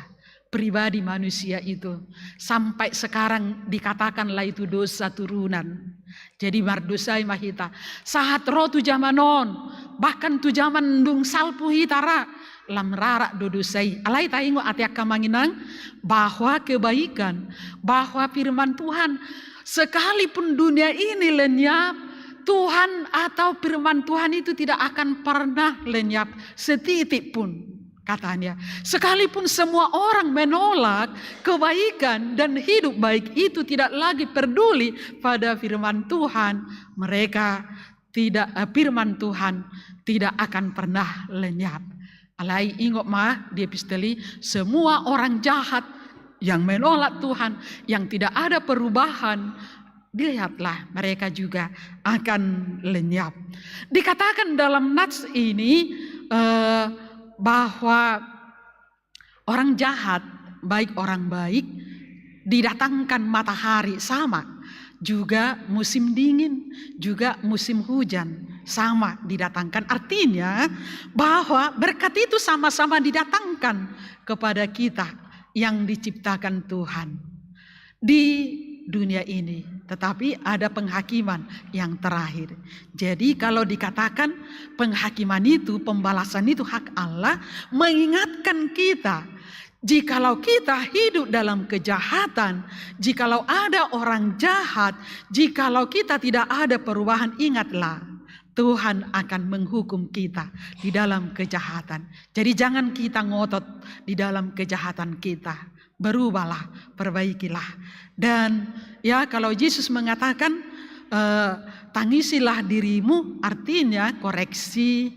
pribadi manusia itu. Sampai sekarang dikatakanlah itu dosa turunan. Jadi mardosai ma hita. Sahat ro tu jaman on, bahkan tu jaman dung salpu hita ra, lam rarak do dosa i. Alai taingot ate angka amang inang, bahwa kebaikan, bahwa firman Tuhan, sekalipun dunia ini lenyap, Tuhan atau firman Tuhan itu tidak akan pernah lenyap setitik pun. Katanya, sekalipun semua orang menolak kebaikan dan hidup baik itu tidak lagi peduli pada firman Tuhan, mereka tidak, eh, firman Tuhan tidak akan pernah lenyap. Alai ingot ma di epistel i, semua orang jahat yang menolak Tuhan, yang tidak ada perubahan, dilihatlah mereka juga akan lenyap. Dikatakan dalam nats ini, eh, bahwa orang jahat, baik orang baik, didatangkan matahari sama, juga musim dingin, juga musim hujan sama didatangkan. Artinya bahwa berkat itu sama-sama didatangkan kepada kita yang diciptakan Tuhan di dunia ini, tetapi ada penghakiman yang terakhir. Jadi kalau dikatakan penghakiman itu, pembalasan itu hak Allah, mengingatkan kita, jikalau kita hidup dalam kejahatan, jikalau ada orang jahat, jikalau kita tidak ada perubahan, ingatlah, Tuhan akan menghukum kita di dalam kejahatan. Jadi jangan kita ngotot di dalam kejahatan kita. Berubahlah, perbaikilah. Dan ya, kalau Yesus mengatakan, eh, "Tangisilah dirimu," artinya koreksi,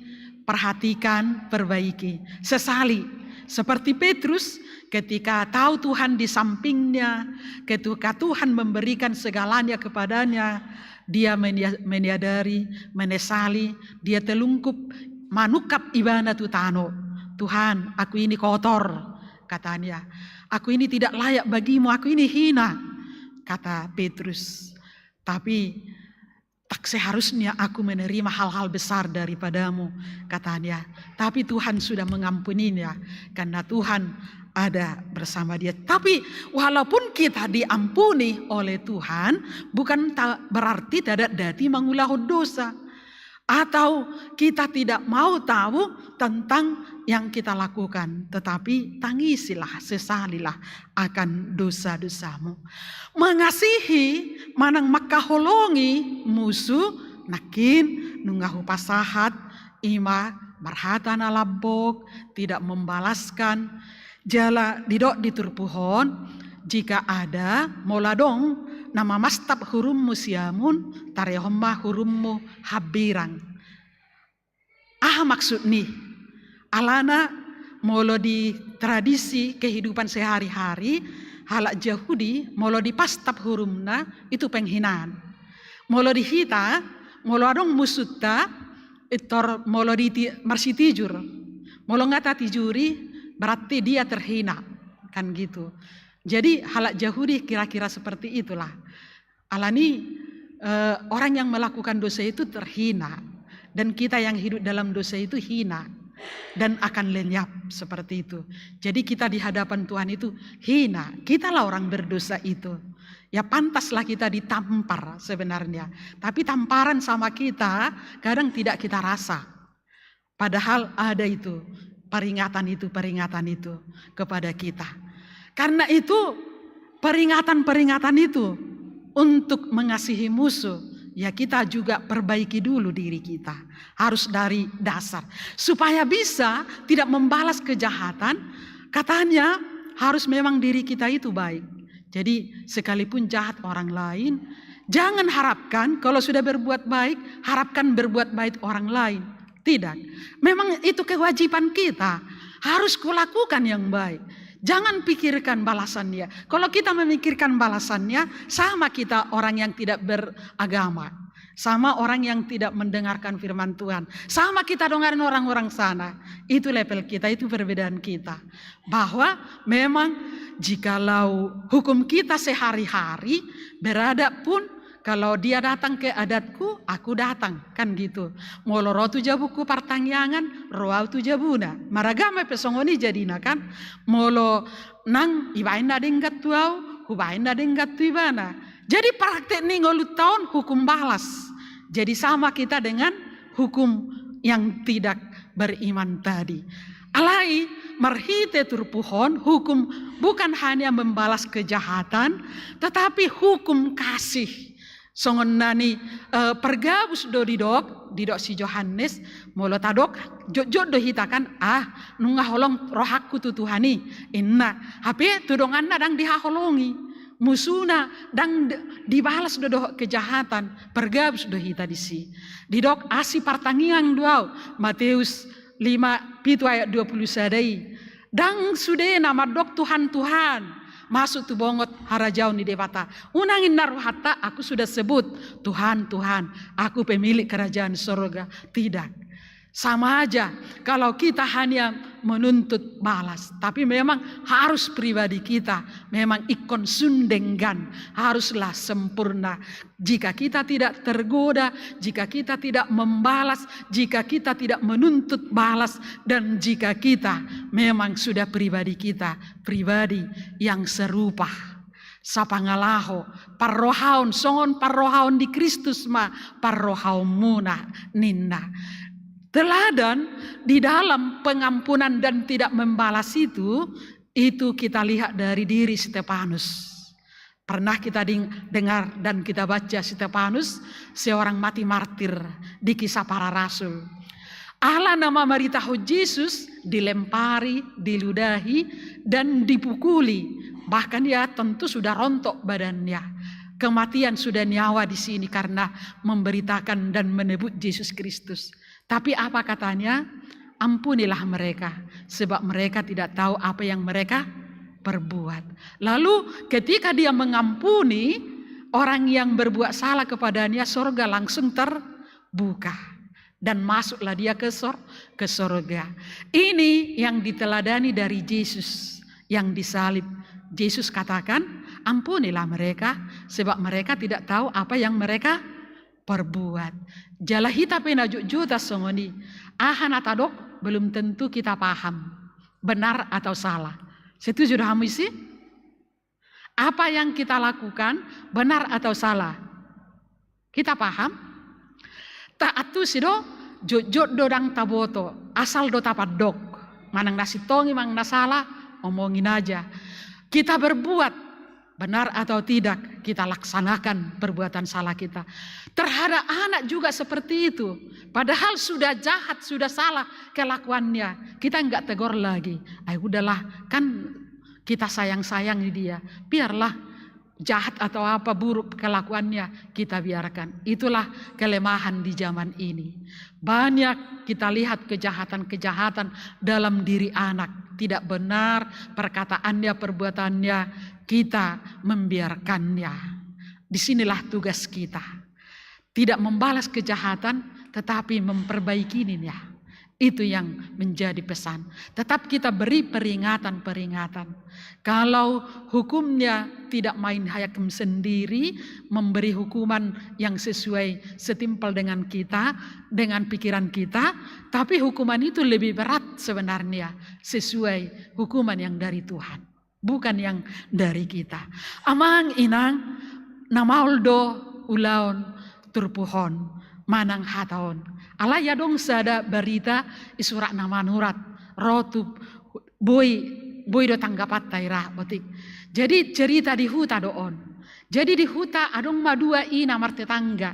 perhatikan, perbaiki. Sesali. Seperti Petrus, ketika tahu Tuhan di sampingnya, ketika Tuhan memberikan segalanya kepadanya, dia menya-, menyadari, menyesali, dia telungkup, manungkap ibana tu tano. "Tuhan, aku ini kotor," katanya. "Aku ini tidak layak bagimu, aku ini hina," kata Petrus. "Tapi tak seharusnya aku menerima hal-hal besar daripadamu," katanya. Tapi Tuhan sudah mengampuninya karena Tuhan ada bersama dia. Tapi walaupun kita diampuni oleh Tuhan, bukan ta-, berarti tidak dati mangulahon dosa. Atau kita tidak mau tahu tentang yang kita lakukan, tetapi tangisilah, sesalilah akan dosa-dosamu. Mengasihi manang mangkaholongi musu, nangkin nunga hupasahat, ima marhata na lambok, tidak membalaskan. Jala didok di turpuk on, jika ada, molo adong na mamastap hurummu siamun, tarehon ma hurummu hambirang. Aha maksud ni? Alana molo di tradisi kehidupan sehari-hari, halak Jahudi, molo dipastap hurumna, itu penghinaan. Molo di hita, molo adong musunta, pintor molo di ti-, marsitijur. Molo nga tatijuri, berarti dia terhina. Kan gitu. Jadi halak Jahudi kira-kira seperti itulah. Alani, eh, orang yang melakukan dosa itu terhina. Dan kita yang hidup dalam dosa itu hina. Dan akan lenyap seperti itu. Jadi kita di hadapan Tuhan itu hina. Kitalah orang berdosa itu. Ya pantaslah kita ditampar sebenarnya. Tapi tamparan sama kita kadang tidak kita rasa. Padahal ada itu, peringatan itu, peringatan itu kepada kita. Karena itu, peringatan-peringatan itu untuk mengasihi musuh, ya kita juga perbaiki dulu diri kita. Harus dari dasar. Supaya bisa tidak membalas kejahatan, katanya harus memang diri kita itu baik. Jadi, sekalipun jahat orang lain, jangan harapkan kalau sudah berbuat baik, harapkan berbuat baik orang lain. Tidak. Memang itu kewajiban kita. Harus kulakukan yang baik. Jangan pikirkan balasannya. Kalau kita memikirkan balasannya, sama kita orang yang tidak beragama. Sama orang yang tidak mendengarkan firman Tuhan. Sama kita dengan orang-orang sana. Itu level kita, itu perbedaan kita. Bahwa memang jikalau hukum kita sehari-hari, beradab pun, kalau dia datang ke adatku, aku datang, kan gitu. Molo ro tu jabungku partangiangan, ro au tu jabuna. Maragama pe songon i jadina kan. Molo nang ibaen na denggan tu au, hubaen na denggan tu ibana. Jadi praktek ni ngolunta on hukum balas. Jadi sama kita dengan hukum yang tidak beriman tadi. Alai marhite turpuk on hukum bukan hanya membalas kejahatan, tetapi hukum kasih. Songon na ni, eh, Pargabus do didok, didok si Johannes, molo tadok, jotjot do hita kan, ah, nunga holong rohangku tu Tuhan i, inna. Hape tu donganna ndang dihaholongi, musuna ndang d-, dibalas do dohot kejahatan, Pargabus do hita disi. Didok asi partangiang do au, Mateus lima pitu ayat dua puluh sada i. Ndang sudena mandok Tuhan, Tuhan, masuk tu bongot harajaon ni Debata. Unang inna rohanta, aku sudah sebut, Tuhan, Tuhan, aku pemilik kerajaan sorga. Tidak. Sama aja kalau kita hanya menuntut balas, tapi memang harus pribadi kita memang ingkon sun denggan, haruslah sempurna. Jika kita tidak tergoda, jika kita tidak membalas, jika kita tidak menuntut balas, dan jika kita memang sudah pribadi kita pribadi yang serupa. Sapangalaho, parrohaon, songon parrohaon di Kristus ma parrohaonmuna, ninna. Teladan di dalam pengampunan dan tidak membalas itu, itu kita lihat dari diri Stefanus. Pernah kita ding-, dengar dan kita baca Stefanus, seorang mati martir di Kisah Para Rasul. Ala na mamaritahon Jesus, dilempari, diludahi, dan dipukuli. Bahkan ia tentu sudah rontok badannya. Kematian sudah nyawa di sini karena memberitakan dan menyebut Jesus Kristus. Tapi apa katanya? Ampunilah mereka, sebab mereka tidak tahu apa yang mereka perbuat. Lalu ketika dia mengampuni orang yang berbuat salah kepadanya, sorga langsung terbuka. Dan masuklah dia ke sor-, ke sorga. Ini yang diteladani dari Jesus yang disalib. Jesus katakan, ampunilah mereka, sebab mereka tidak tahu apa yang mereka perbuat. Jala hita pe na jotjot songon i. Aha na tadok, belum tentu kita paham. Benar atau salah. Setuju do hamu isi? Apa yang kita lakukan, benar atau salah? Kita paham? Ta antusi do, jotjot do ndang taboto, asal do tapandok. Manang na sintong i, manang na sala, omongin aja. Kita berbuat, benar atau tidak, kita laksanakan perbuatan salah kita. Terhadap anak juga seperti itu. Padahal sudah jahat, sudah salah kelakuannya. Kita nggak tegur lagi. Ay, udahlah, kan kita sayang-sayangi dia. Biarlah jahat atau apa buruk kelakuannya, kita biarkan. Itulah kelemahan di zaman ini. Banyak kita lihat kejahatan-kejahatan dalam diri anak. Tidak benar perkataannya, perbuatannya, kita membiarkannya. Disinilah tugas kita. Tidak membalas kejahatan, tetapi memperbaikinya. Itu yang menjadi pesan. Tetap kita beri peringatan-peringatan. Kalau hukumnya tidak main hakim sendiri, memberi hukuman yang sesuai, setimpal dengan kita, dengan pikiran kita, tapi hukuman itu lebih berat sebenarnya, sesuai hukuman yang dari Tuhan, bukan yang dari kita. Amang inang, na maol do ulaon turpuk on manang hata on. Alai adong sada barita i surat na manurat, ro tu, boi, boi do tanggapanta i ra, botik. Jadi cerita di huta do on. Jadi di huta adong ma dua ina martetangga.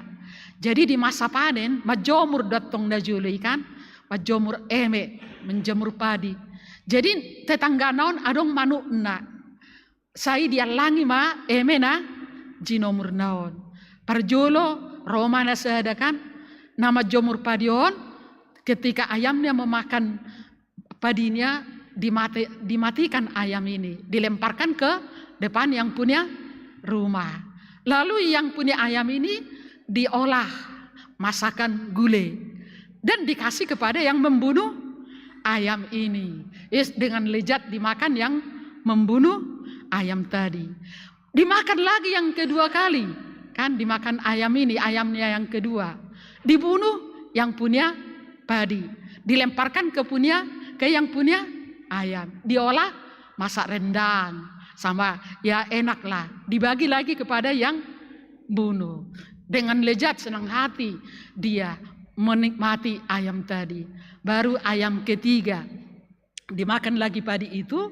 Jadi di masa panen, manjomur do antong na jolo i kan, manjomur eme, manjomur padi. Jadi tetanggana on adong manukna. Sai diallangi ma eme na jinomurna on. Parjolo ro ma na sada kan, na manjomur padi on, ketika ayamnya memakan padinya, dimati-, dimatikan ayam ini, dilemparkan ke depan yang punya rumah. Lalu yang punya ayam ini diolah masakan gulai dan dikasih kepada yang membunuh ayam ini. Is, dengan lezat dimakan yang membunuh ayam tadi. Dimakan lagi yang kedua kali, kan, dimakan ayam ini, ayamnya yang kedua. Dibunuh yang punya padi, dilemparkan ke punya, ke yang punya ayam, diolah masak rendang, sama, ya, enak lah, dibagi lagi kepada yang bunuh. Dengan lezat, senang hati dia menikmati ayam tadi. Baru ayam ketiga, dimakan lagi padi itu,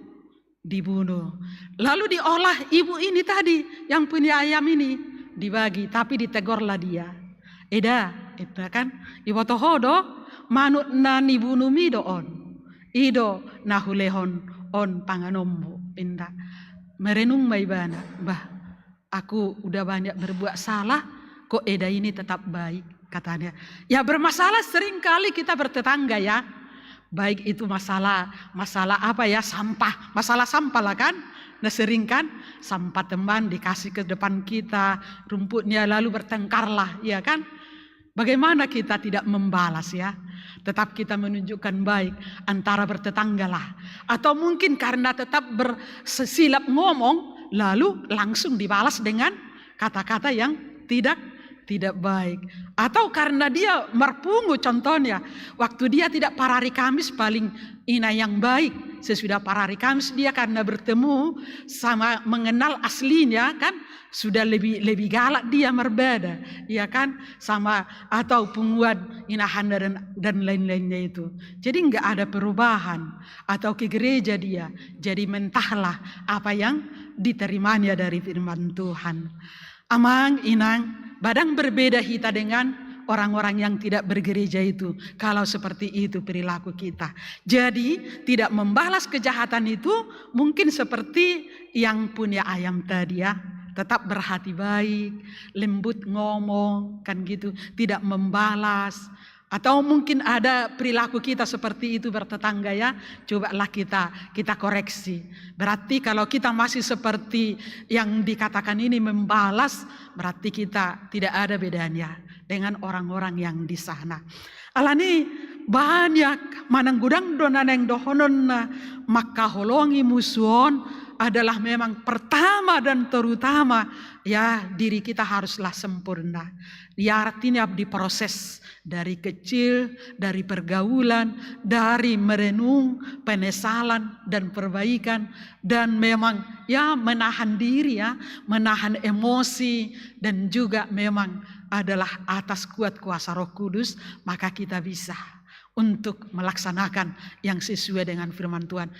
dibunuh. Lalu diolah ibu ini tadi, yang punya ayam ini, dibagi, tapi ditegorlah dia. Eda, itu kan, iboto ho do, manuk na nibunumi do on, i do na hulehon on panganonmu, inda. Merenung ma ibana, bah, aku udah banyak berbuat salah, kok eda ini tetap baik, katanya. Ya, bermasalah sering kali kita bertetangga, ya. Baik itu masalah, masalah apa, ya, sampah, masalah sampah lah, kan. Nah, sering, kan, sampah teman dikasih ke depan kita, rumputnya, lalu bertengkarlah, ya, kan. Bagaimana kita tidak membalas, ya? Tetap kita menunjukkan baik antara bertetangga lah. Atau mungkin karena tetap bersilap ngomong, lalu langsung dibalas dengan kata-kata yang tidak, tidak baik. Atau karena dia marpungu, contohnya, waktu dia tidak parari Kamis, paling ina yang baik. Sesudah parari Kamis, dia karena bertemu sama, mengenal aslinya, kan, sudah lebih, lebih galak dia marbada, ya kan, sama, atau punguan inahanna dan, dan lain-lainnya itu. Jadi nggak ada perubahan. Atau ke gereja dia, jadi mentahlah apa yang diterimanya dari firman Tuhan. Amang, inang, badang berbeda hita dengan orang-orang yang tidak bergereja itu, kalau seperti itu perilaku kita. Jadi, tidak membalas kejahatan itu mungkin seperti yang punya ayam tadi, ya. Tetap berhati baik, lembut ngomong, kan gitu, tidak membalas. Atau mungkin ada perilaku kita seperti itu bertetangga, ya, cobalah kita, kita koreksi. Berarti kalau kita masih seperti yang dikatakan ini, membalas, berarti kita tidak ada bedanya dengan orang-orang yang di sana. Alani banyak manang godang do na naeng dohononna, mangkaholongi musu on adalah memang pertama dan terutama, ya, diri kita haruslah sempurna. Ya, artinya diproses dari kecil, dari pergaulan, dari merenung, penyesalan, dan perbaikan, dan memang, ya, menahan diri, ya, menahan emosi, dan juga memang adalah atas kuat kuasa Roh Kudus, maka kita bisa untuk melaksanakan yang sesuai dengan firman Tuhan.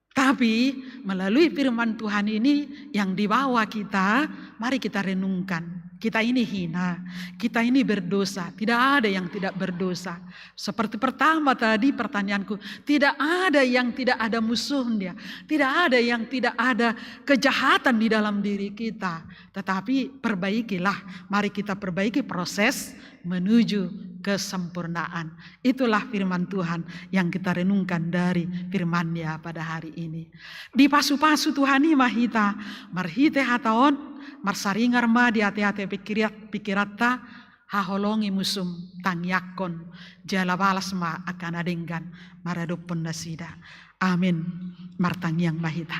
Tapi melalui firman Tuhan ini yang dibawa kita, mari kita renungkan. Kita ini hina, kita ini berdosa. Tidak ada yang tidak berdosa. Seperti pertama tadi pertanyaanku, tidak ada yang tidak ada musuhnya. Tidak ada yang tidak ada kejahatan di dalam diri kita. Tetapi perbaikilah, mari kita perbaiki proses menuju kesempurnaan. Itulah firman Tuhan yang kita renungkan dari firman-Nya pada hari ini. Dipasu-pasu Tuhan i ma hita, marhite hata on, marsaringar ma di ate-ate pikirat-, pikiranta, haholongi musum, tangiangkon, jala balas ma angka na denggan maradophon nasida. Amin. Martangiang ma hita.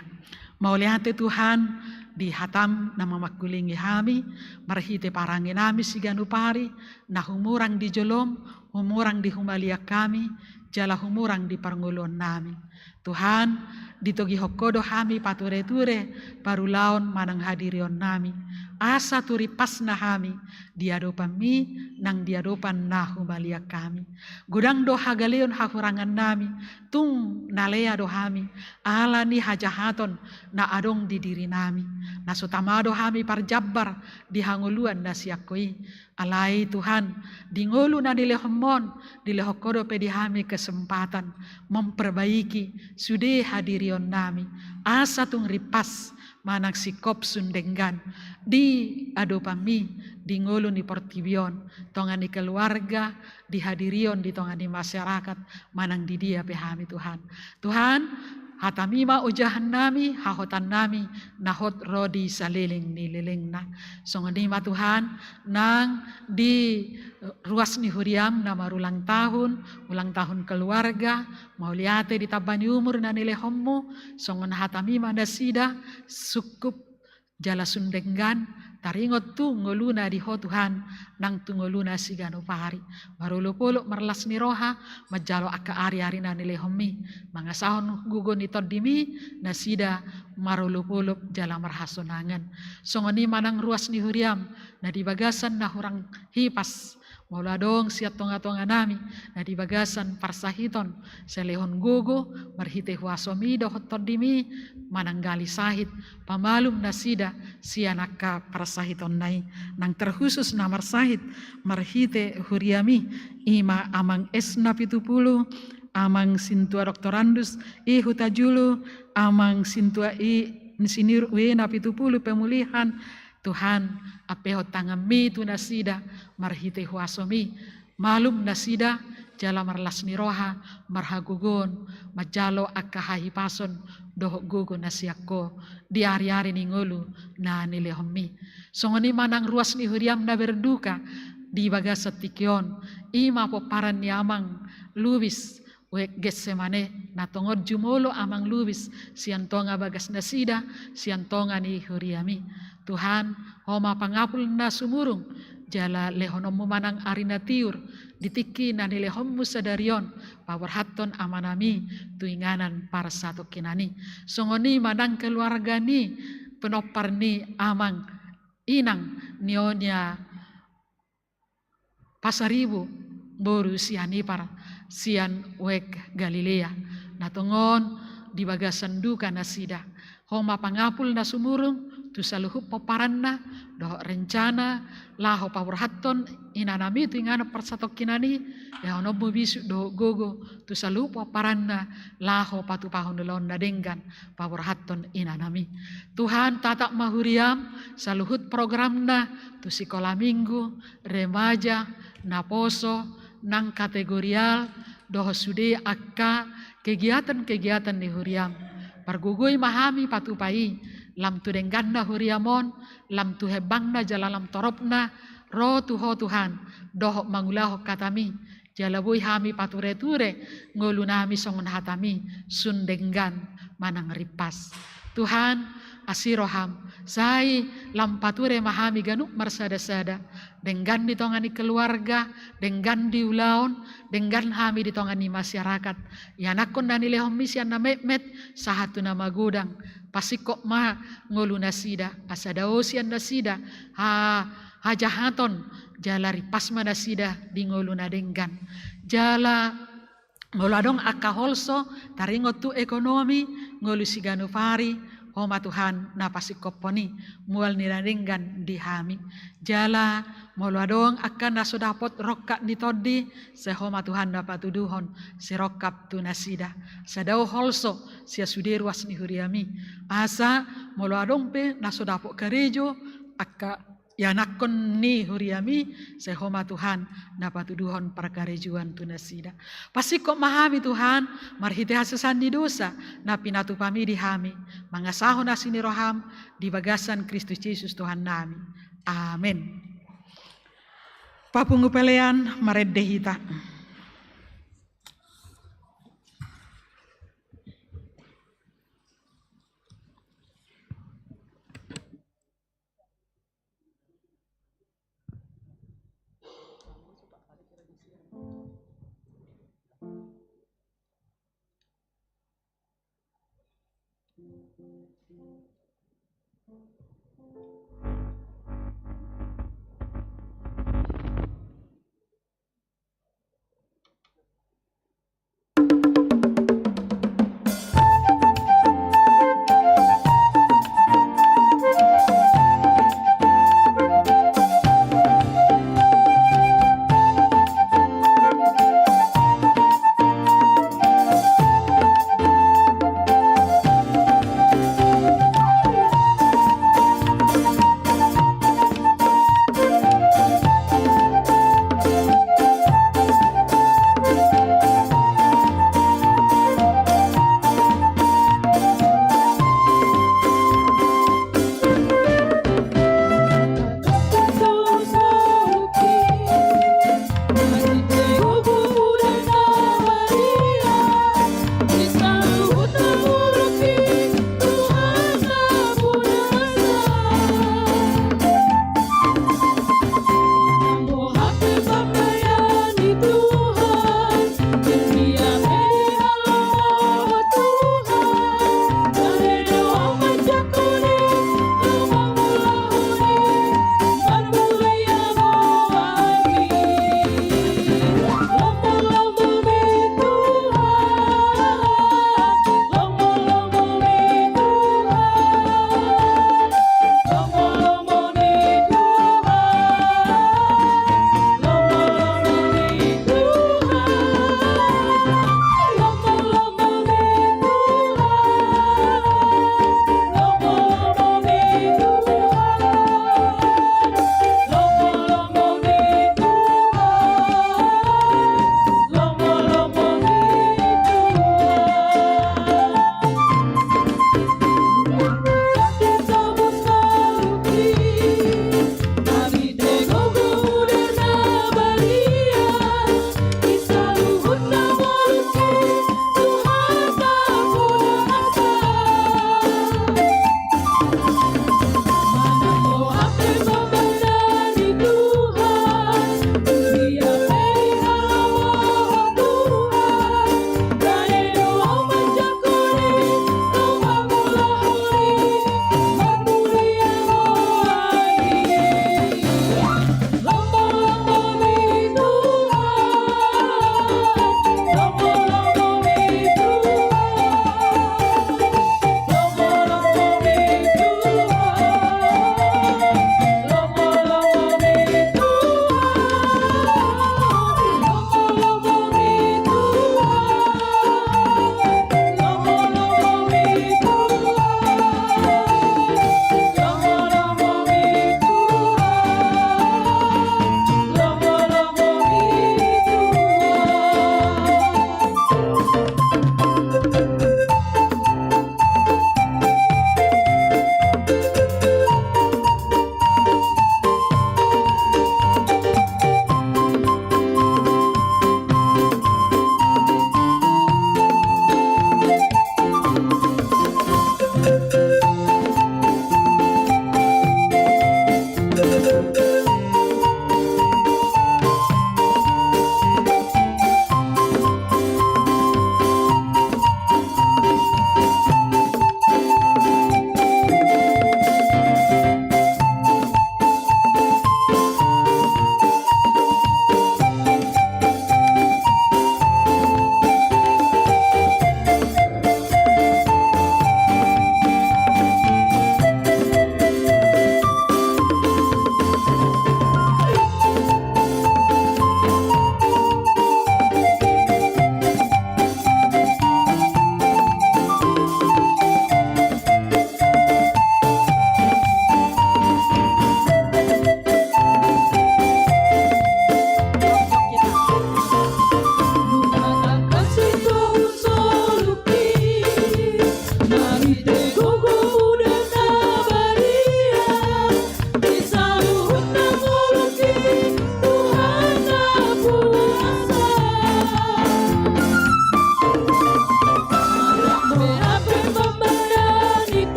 Mauliate Tuhan, di hataM na mamangkulingi hami, marhite parangenami siganup ari, na humurang di joloM, humurang di humaliang hami, jala humurang di parngoluonnami. Tuhan, ditogihon Ho do hami pature-ture, parulaon manang hadirionnami. Asa tung rimpasna hami, di adopanMi, nang di adopan na humaliang hami. Godang do hagaleon hahurangannami, tung na lea do hami, ala ni hajahaton na adong di dirinami. Na so tama do hami parjambar di hangoluan na sian Ho i. Alai Tuhan, di ngolu na nilehonMon, dilehon Ho dope di hami kesempatan memperbaiki sude hadirionnami. Asa tung rimpas manang singkop sun denggan di adopanMi, di ngolu ni portibi on, tonga ni keluarga, di hadirion di tonga ni masyarakat, manang di dia pe hami, Tuhan. Tuhan, Hatami ma ojahan nami, hahotan nami, na hot ro di saleleng ni lelengna. Songon i ma Tuhan, nang di ruas ni huriam na marulang tahun, ulang tahun keluarga, mauliate di tamba ni umur na nilehonmu, songon hatami ma nasida, sungkup jala sun denggan, taringot tu ngoluna di Ho Tuhan, nang tu ngoluna siganup ari. Marolopolop marlas ni roha, manjalo angka ariari na nilehonmi, mangasahon gogo ni tondimi, nasida marolopolop jala marhasonangan. Songon i ma nang ruas ni huriam, na di bagasan na hurang hipas, molo adong sian tongatonganami, na di bagasan parsahiton, sai lehon gogo, marhite huasomi dohot tondimi, mananggali sahit, pamalum nasida, sian angka parsahitonna i, nang terkhusus na marsahit, marhite huriami, i ma amang S na pitu pulu, amang sintua doktorandus, i Hutajulu, amang sintua i insinyur W na pitu pulu pemulihan, Tuhan, ampehon tanganmi tu nasida, marhite huasomi, malum nasida, jala marlas ni roha, marhagogoon, manjalo angka hahipason, dohot gogo na sian Ho, di ariari ni ngolu, na nilehonmi. Songon i ma nang ruas ni huriam na berduka, di bagasan tingki on, i ma pomparan ni amang, Lubis, Wek Getsemane, na tongon jumolo amang Lubis, sian tonga bagas nasida, sian tonga ni huriami. Tuhan, Ho ma pangapul na sumurung, jala lehononmu ma nang ari na tiur, di tingki na nilehonmu sadari on, paborhathon amanami, tu inganan parsatongkinan i. Songon i ma nang keluarga ni, pinompar ni amang, inang, Nyonya, Pasaribu, boru sian Ipar, sian Wek Galilea. Na tongon di bagasan duka nasida. Ho ma pangapul na sumurung, tu saluhut pomparanna, dohot rencana, laho paborhathon inanami tu inganan parsatongkinan i, lehononmu bisuk dohot gogo, tu saluhut pomparanna, laho patupahon ulaon na denggan, paborhathon inanami. Tuhan, tatap ma huriam, saluhut programna, tu sikola minggu, remaja, naposo, nang kategorial, dohot sude angka kegiatan-kegiatan ni huriam. Pargogoi ma hami patupa i, lam tu dengganna huriam on, lam tu hembangna jala lam toropna, ro tu Ho Tuhan, dohot mangulahon hatami, jala boi hami pature-ture, ngolunami songon hatami, sun denggan, manang rimpas. Tuhan, asi roham, sai lam pature ma hami ganup marsada-sada, denggan di tonga ni keluarga, denggan di ulaon, denggan hami di tonga ni masyarakat. Ianakhon na nilehonmi sian na metmet, sahat tu na magodang, pasingkop ma ngolu nasida, asa dao sian nasida, ha, hajahaton, jala rimpas ma nasida di ngolu na denggan. Jala molo adong angka holso, taringot tu ekonomi, ngolu siganup ari, Ho ma Tuhan na pasingkophon i, mual ni na denggan di hami. Jala molo adong angka na so dapot rongkap ni tondi, sai Ho ma Tuhan na patuduhon, sirongkap tu nasida. Sai dao holso, sian sude ruas ni huriami. Asa, molo adong pe na so dapot karejo, angka ianakhon ni huriami, sai Ho ma Tuhan, na patuduhon parkarejoan tu nasida. Pasingkop ma hami Tuhan, marhite hasesaan ni dosa, na pinatupami di hami, mangasahon asi ni roham, di bagasan Kristus Jesus Tuhannami. Amen. Papungu pelean, marende hita.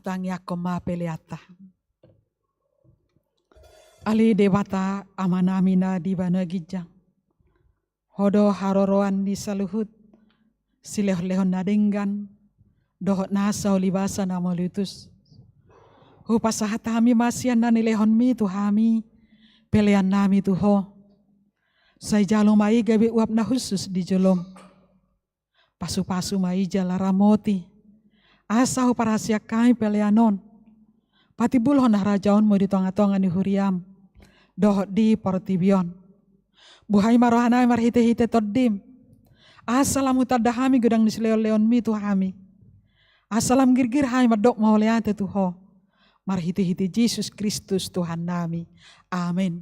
Tangiangkon ma peleanta. Ale Debata Amanami na di banua ginjang, Ho do haroroan ni saluhut silehonlehon na denggan dohot nasa ulibasa na mauliutus. Hupasahat hami ma sian na nilehonmi tu hami peleannami tu Ho. Sai jalo ma i gabe uap na hushus di jolom. Pasupasu ma i jala ramoti, asa huparhaseang hami pelean on patimbulhon harajaonmu di tongatonga ni huriam dohot di portibi on. Buhai ma rohanami marhitehite Tondim, asa lam hutanda hami godang ni silehonlehonmi tu hami, asa lam girgir hami mandok mauliate tu Ho, marhitehite Jesus Kristus Tuhannami. Amen.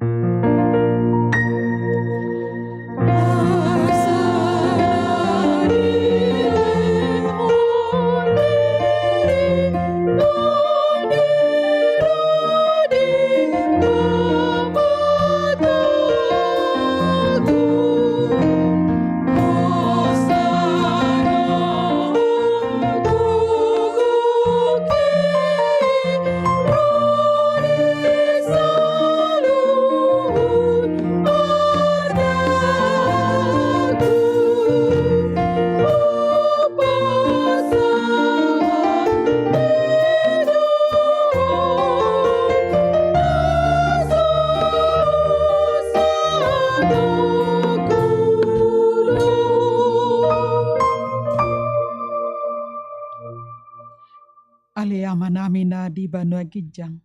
Ale Amanami na di banua ginjang,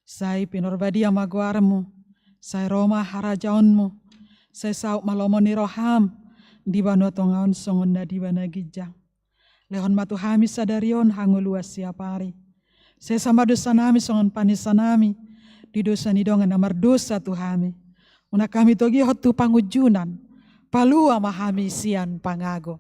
sai pinarbadia ma goarmu, sai ro ma harajaonmu, sai saut ma lomo ni roham di banua tonga on songon na di banua ginjang. Lehon ma tu hami sadari on hangoluan siapari. Sesa ma dosanami songon panesanami di dosa ni dongan na mardosa tu hami. Unang hami togihon tu pangunjunan, palua ma hami sian pangago.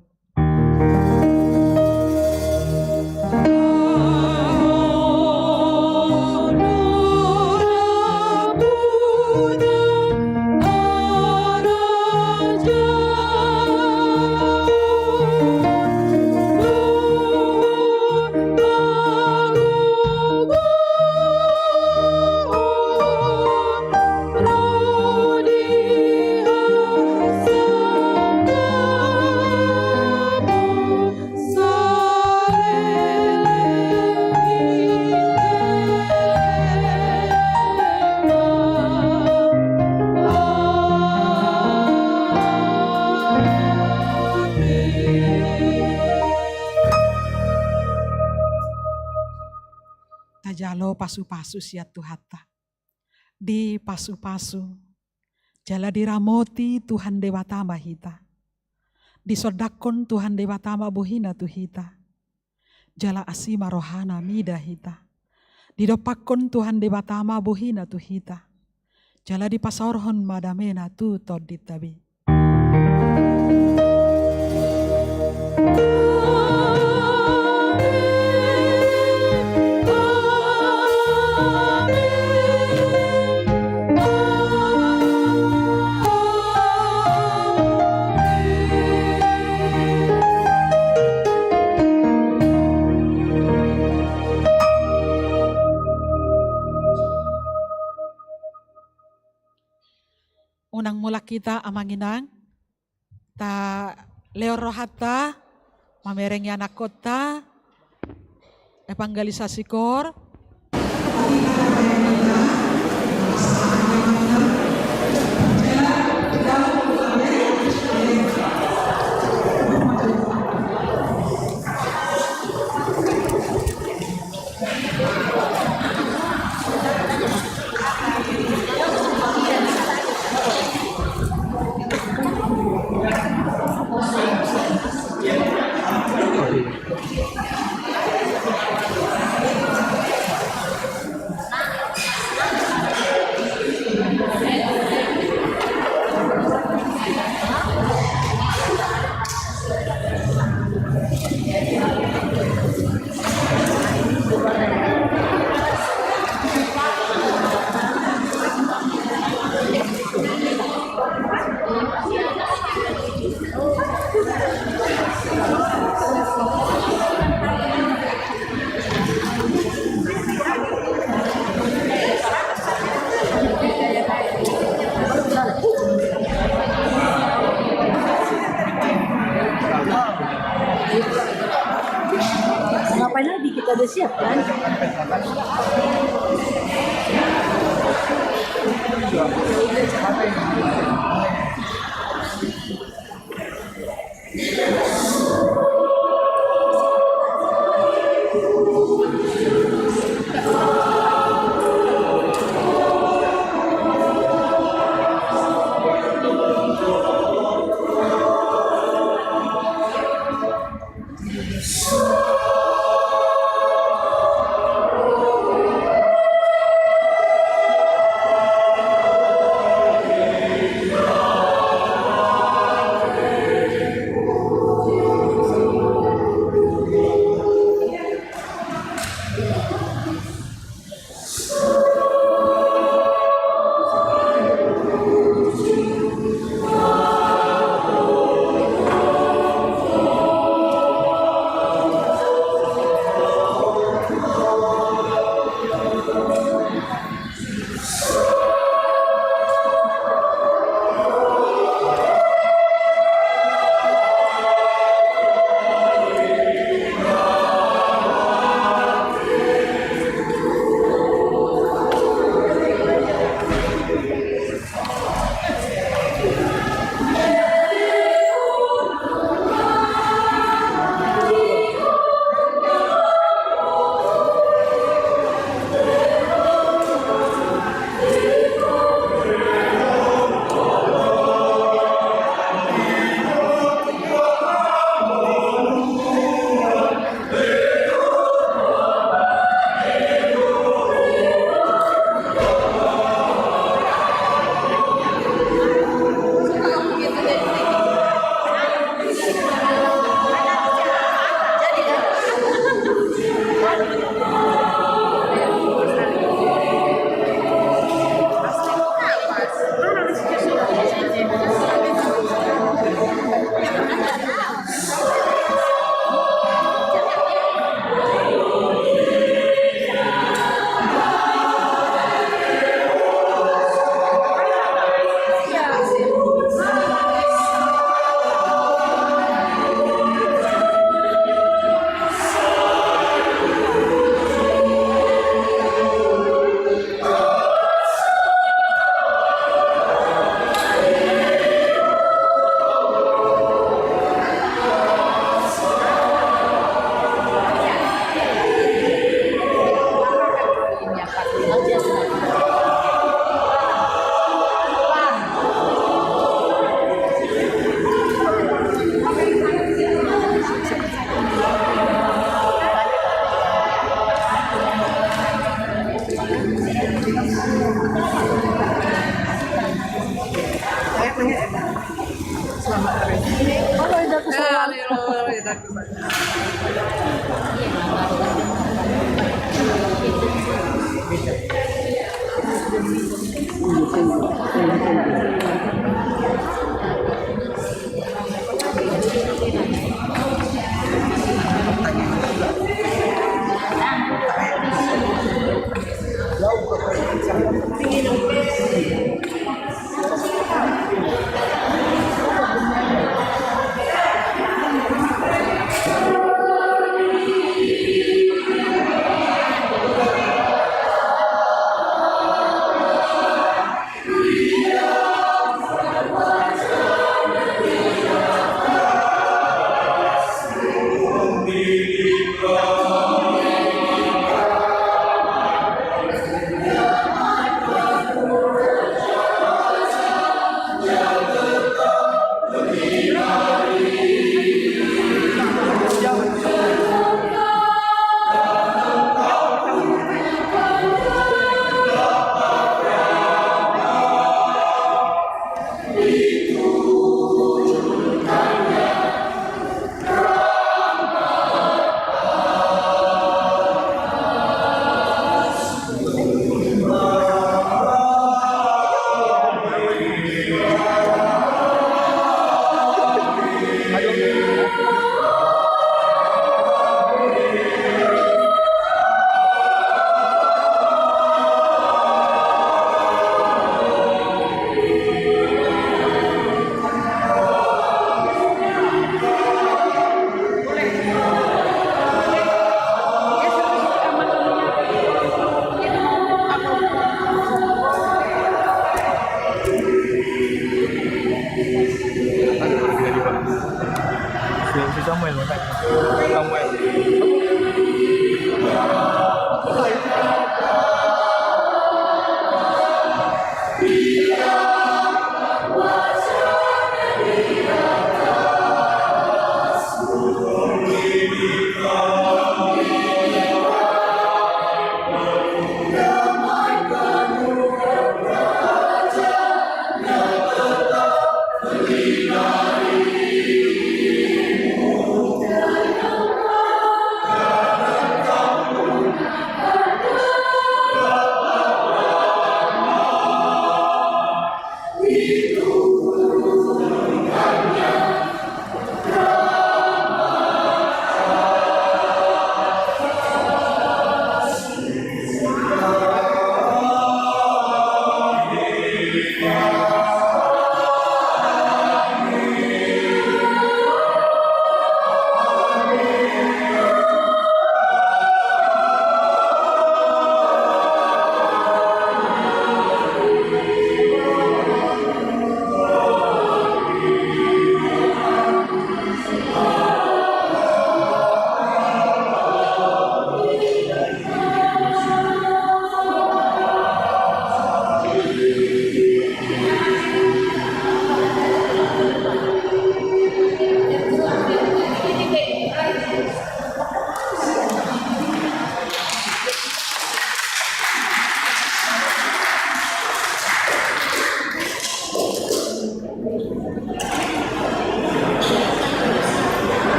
Tajalo pasupasu sian Tuhanta. Dipasupasu jala diramoti Tuhan Debata ma hita. Disondangkon Tuhan Debata ma bohina tu hita, jala asi ma rohana mida hita. Didompakkon Tuhan Debata ma bohina tu hita, jala dipasaorhon ma damena tu tondinta be. Unang mulak hita amang inang, talehon rohanta mamereng ianakhonta, evangelisasi koor.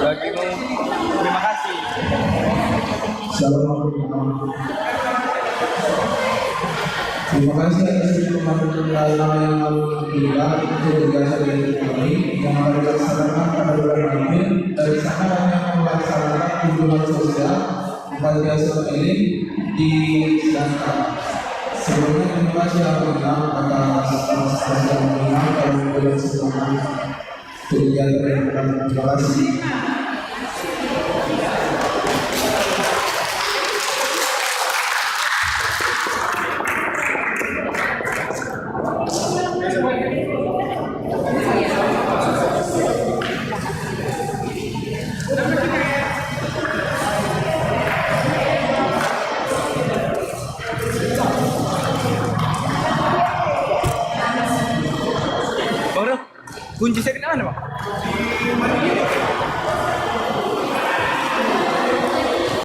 Bagi mu, terima kasih. Assalamualaikum. Terima kasih atas dukungan dan doa yang kami berikan untuk kegiatan dari kami yang akan dilaksanakan pada bulan April, dari sana kami akan melaksanakan kunjungan sosial di panti asuhan Elim di Siantar. Sebelumnya terima kasih yang mengenal atas, atas yang mengenal dan memberikan semangat untuk kegiatan yang akan dilaksanakan. Bang Bro, kunci saya kena mana, Bang?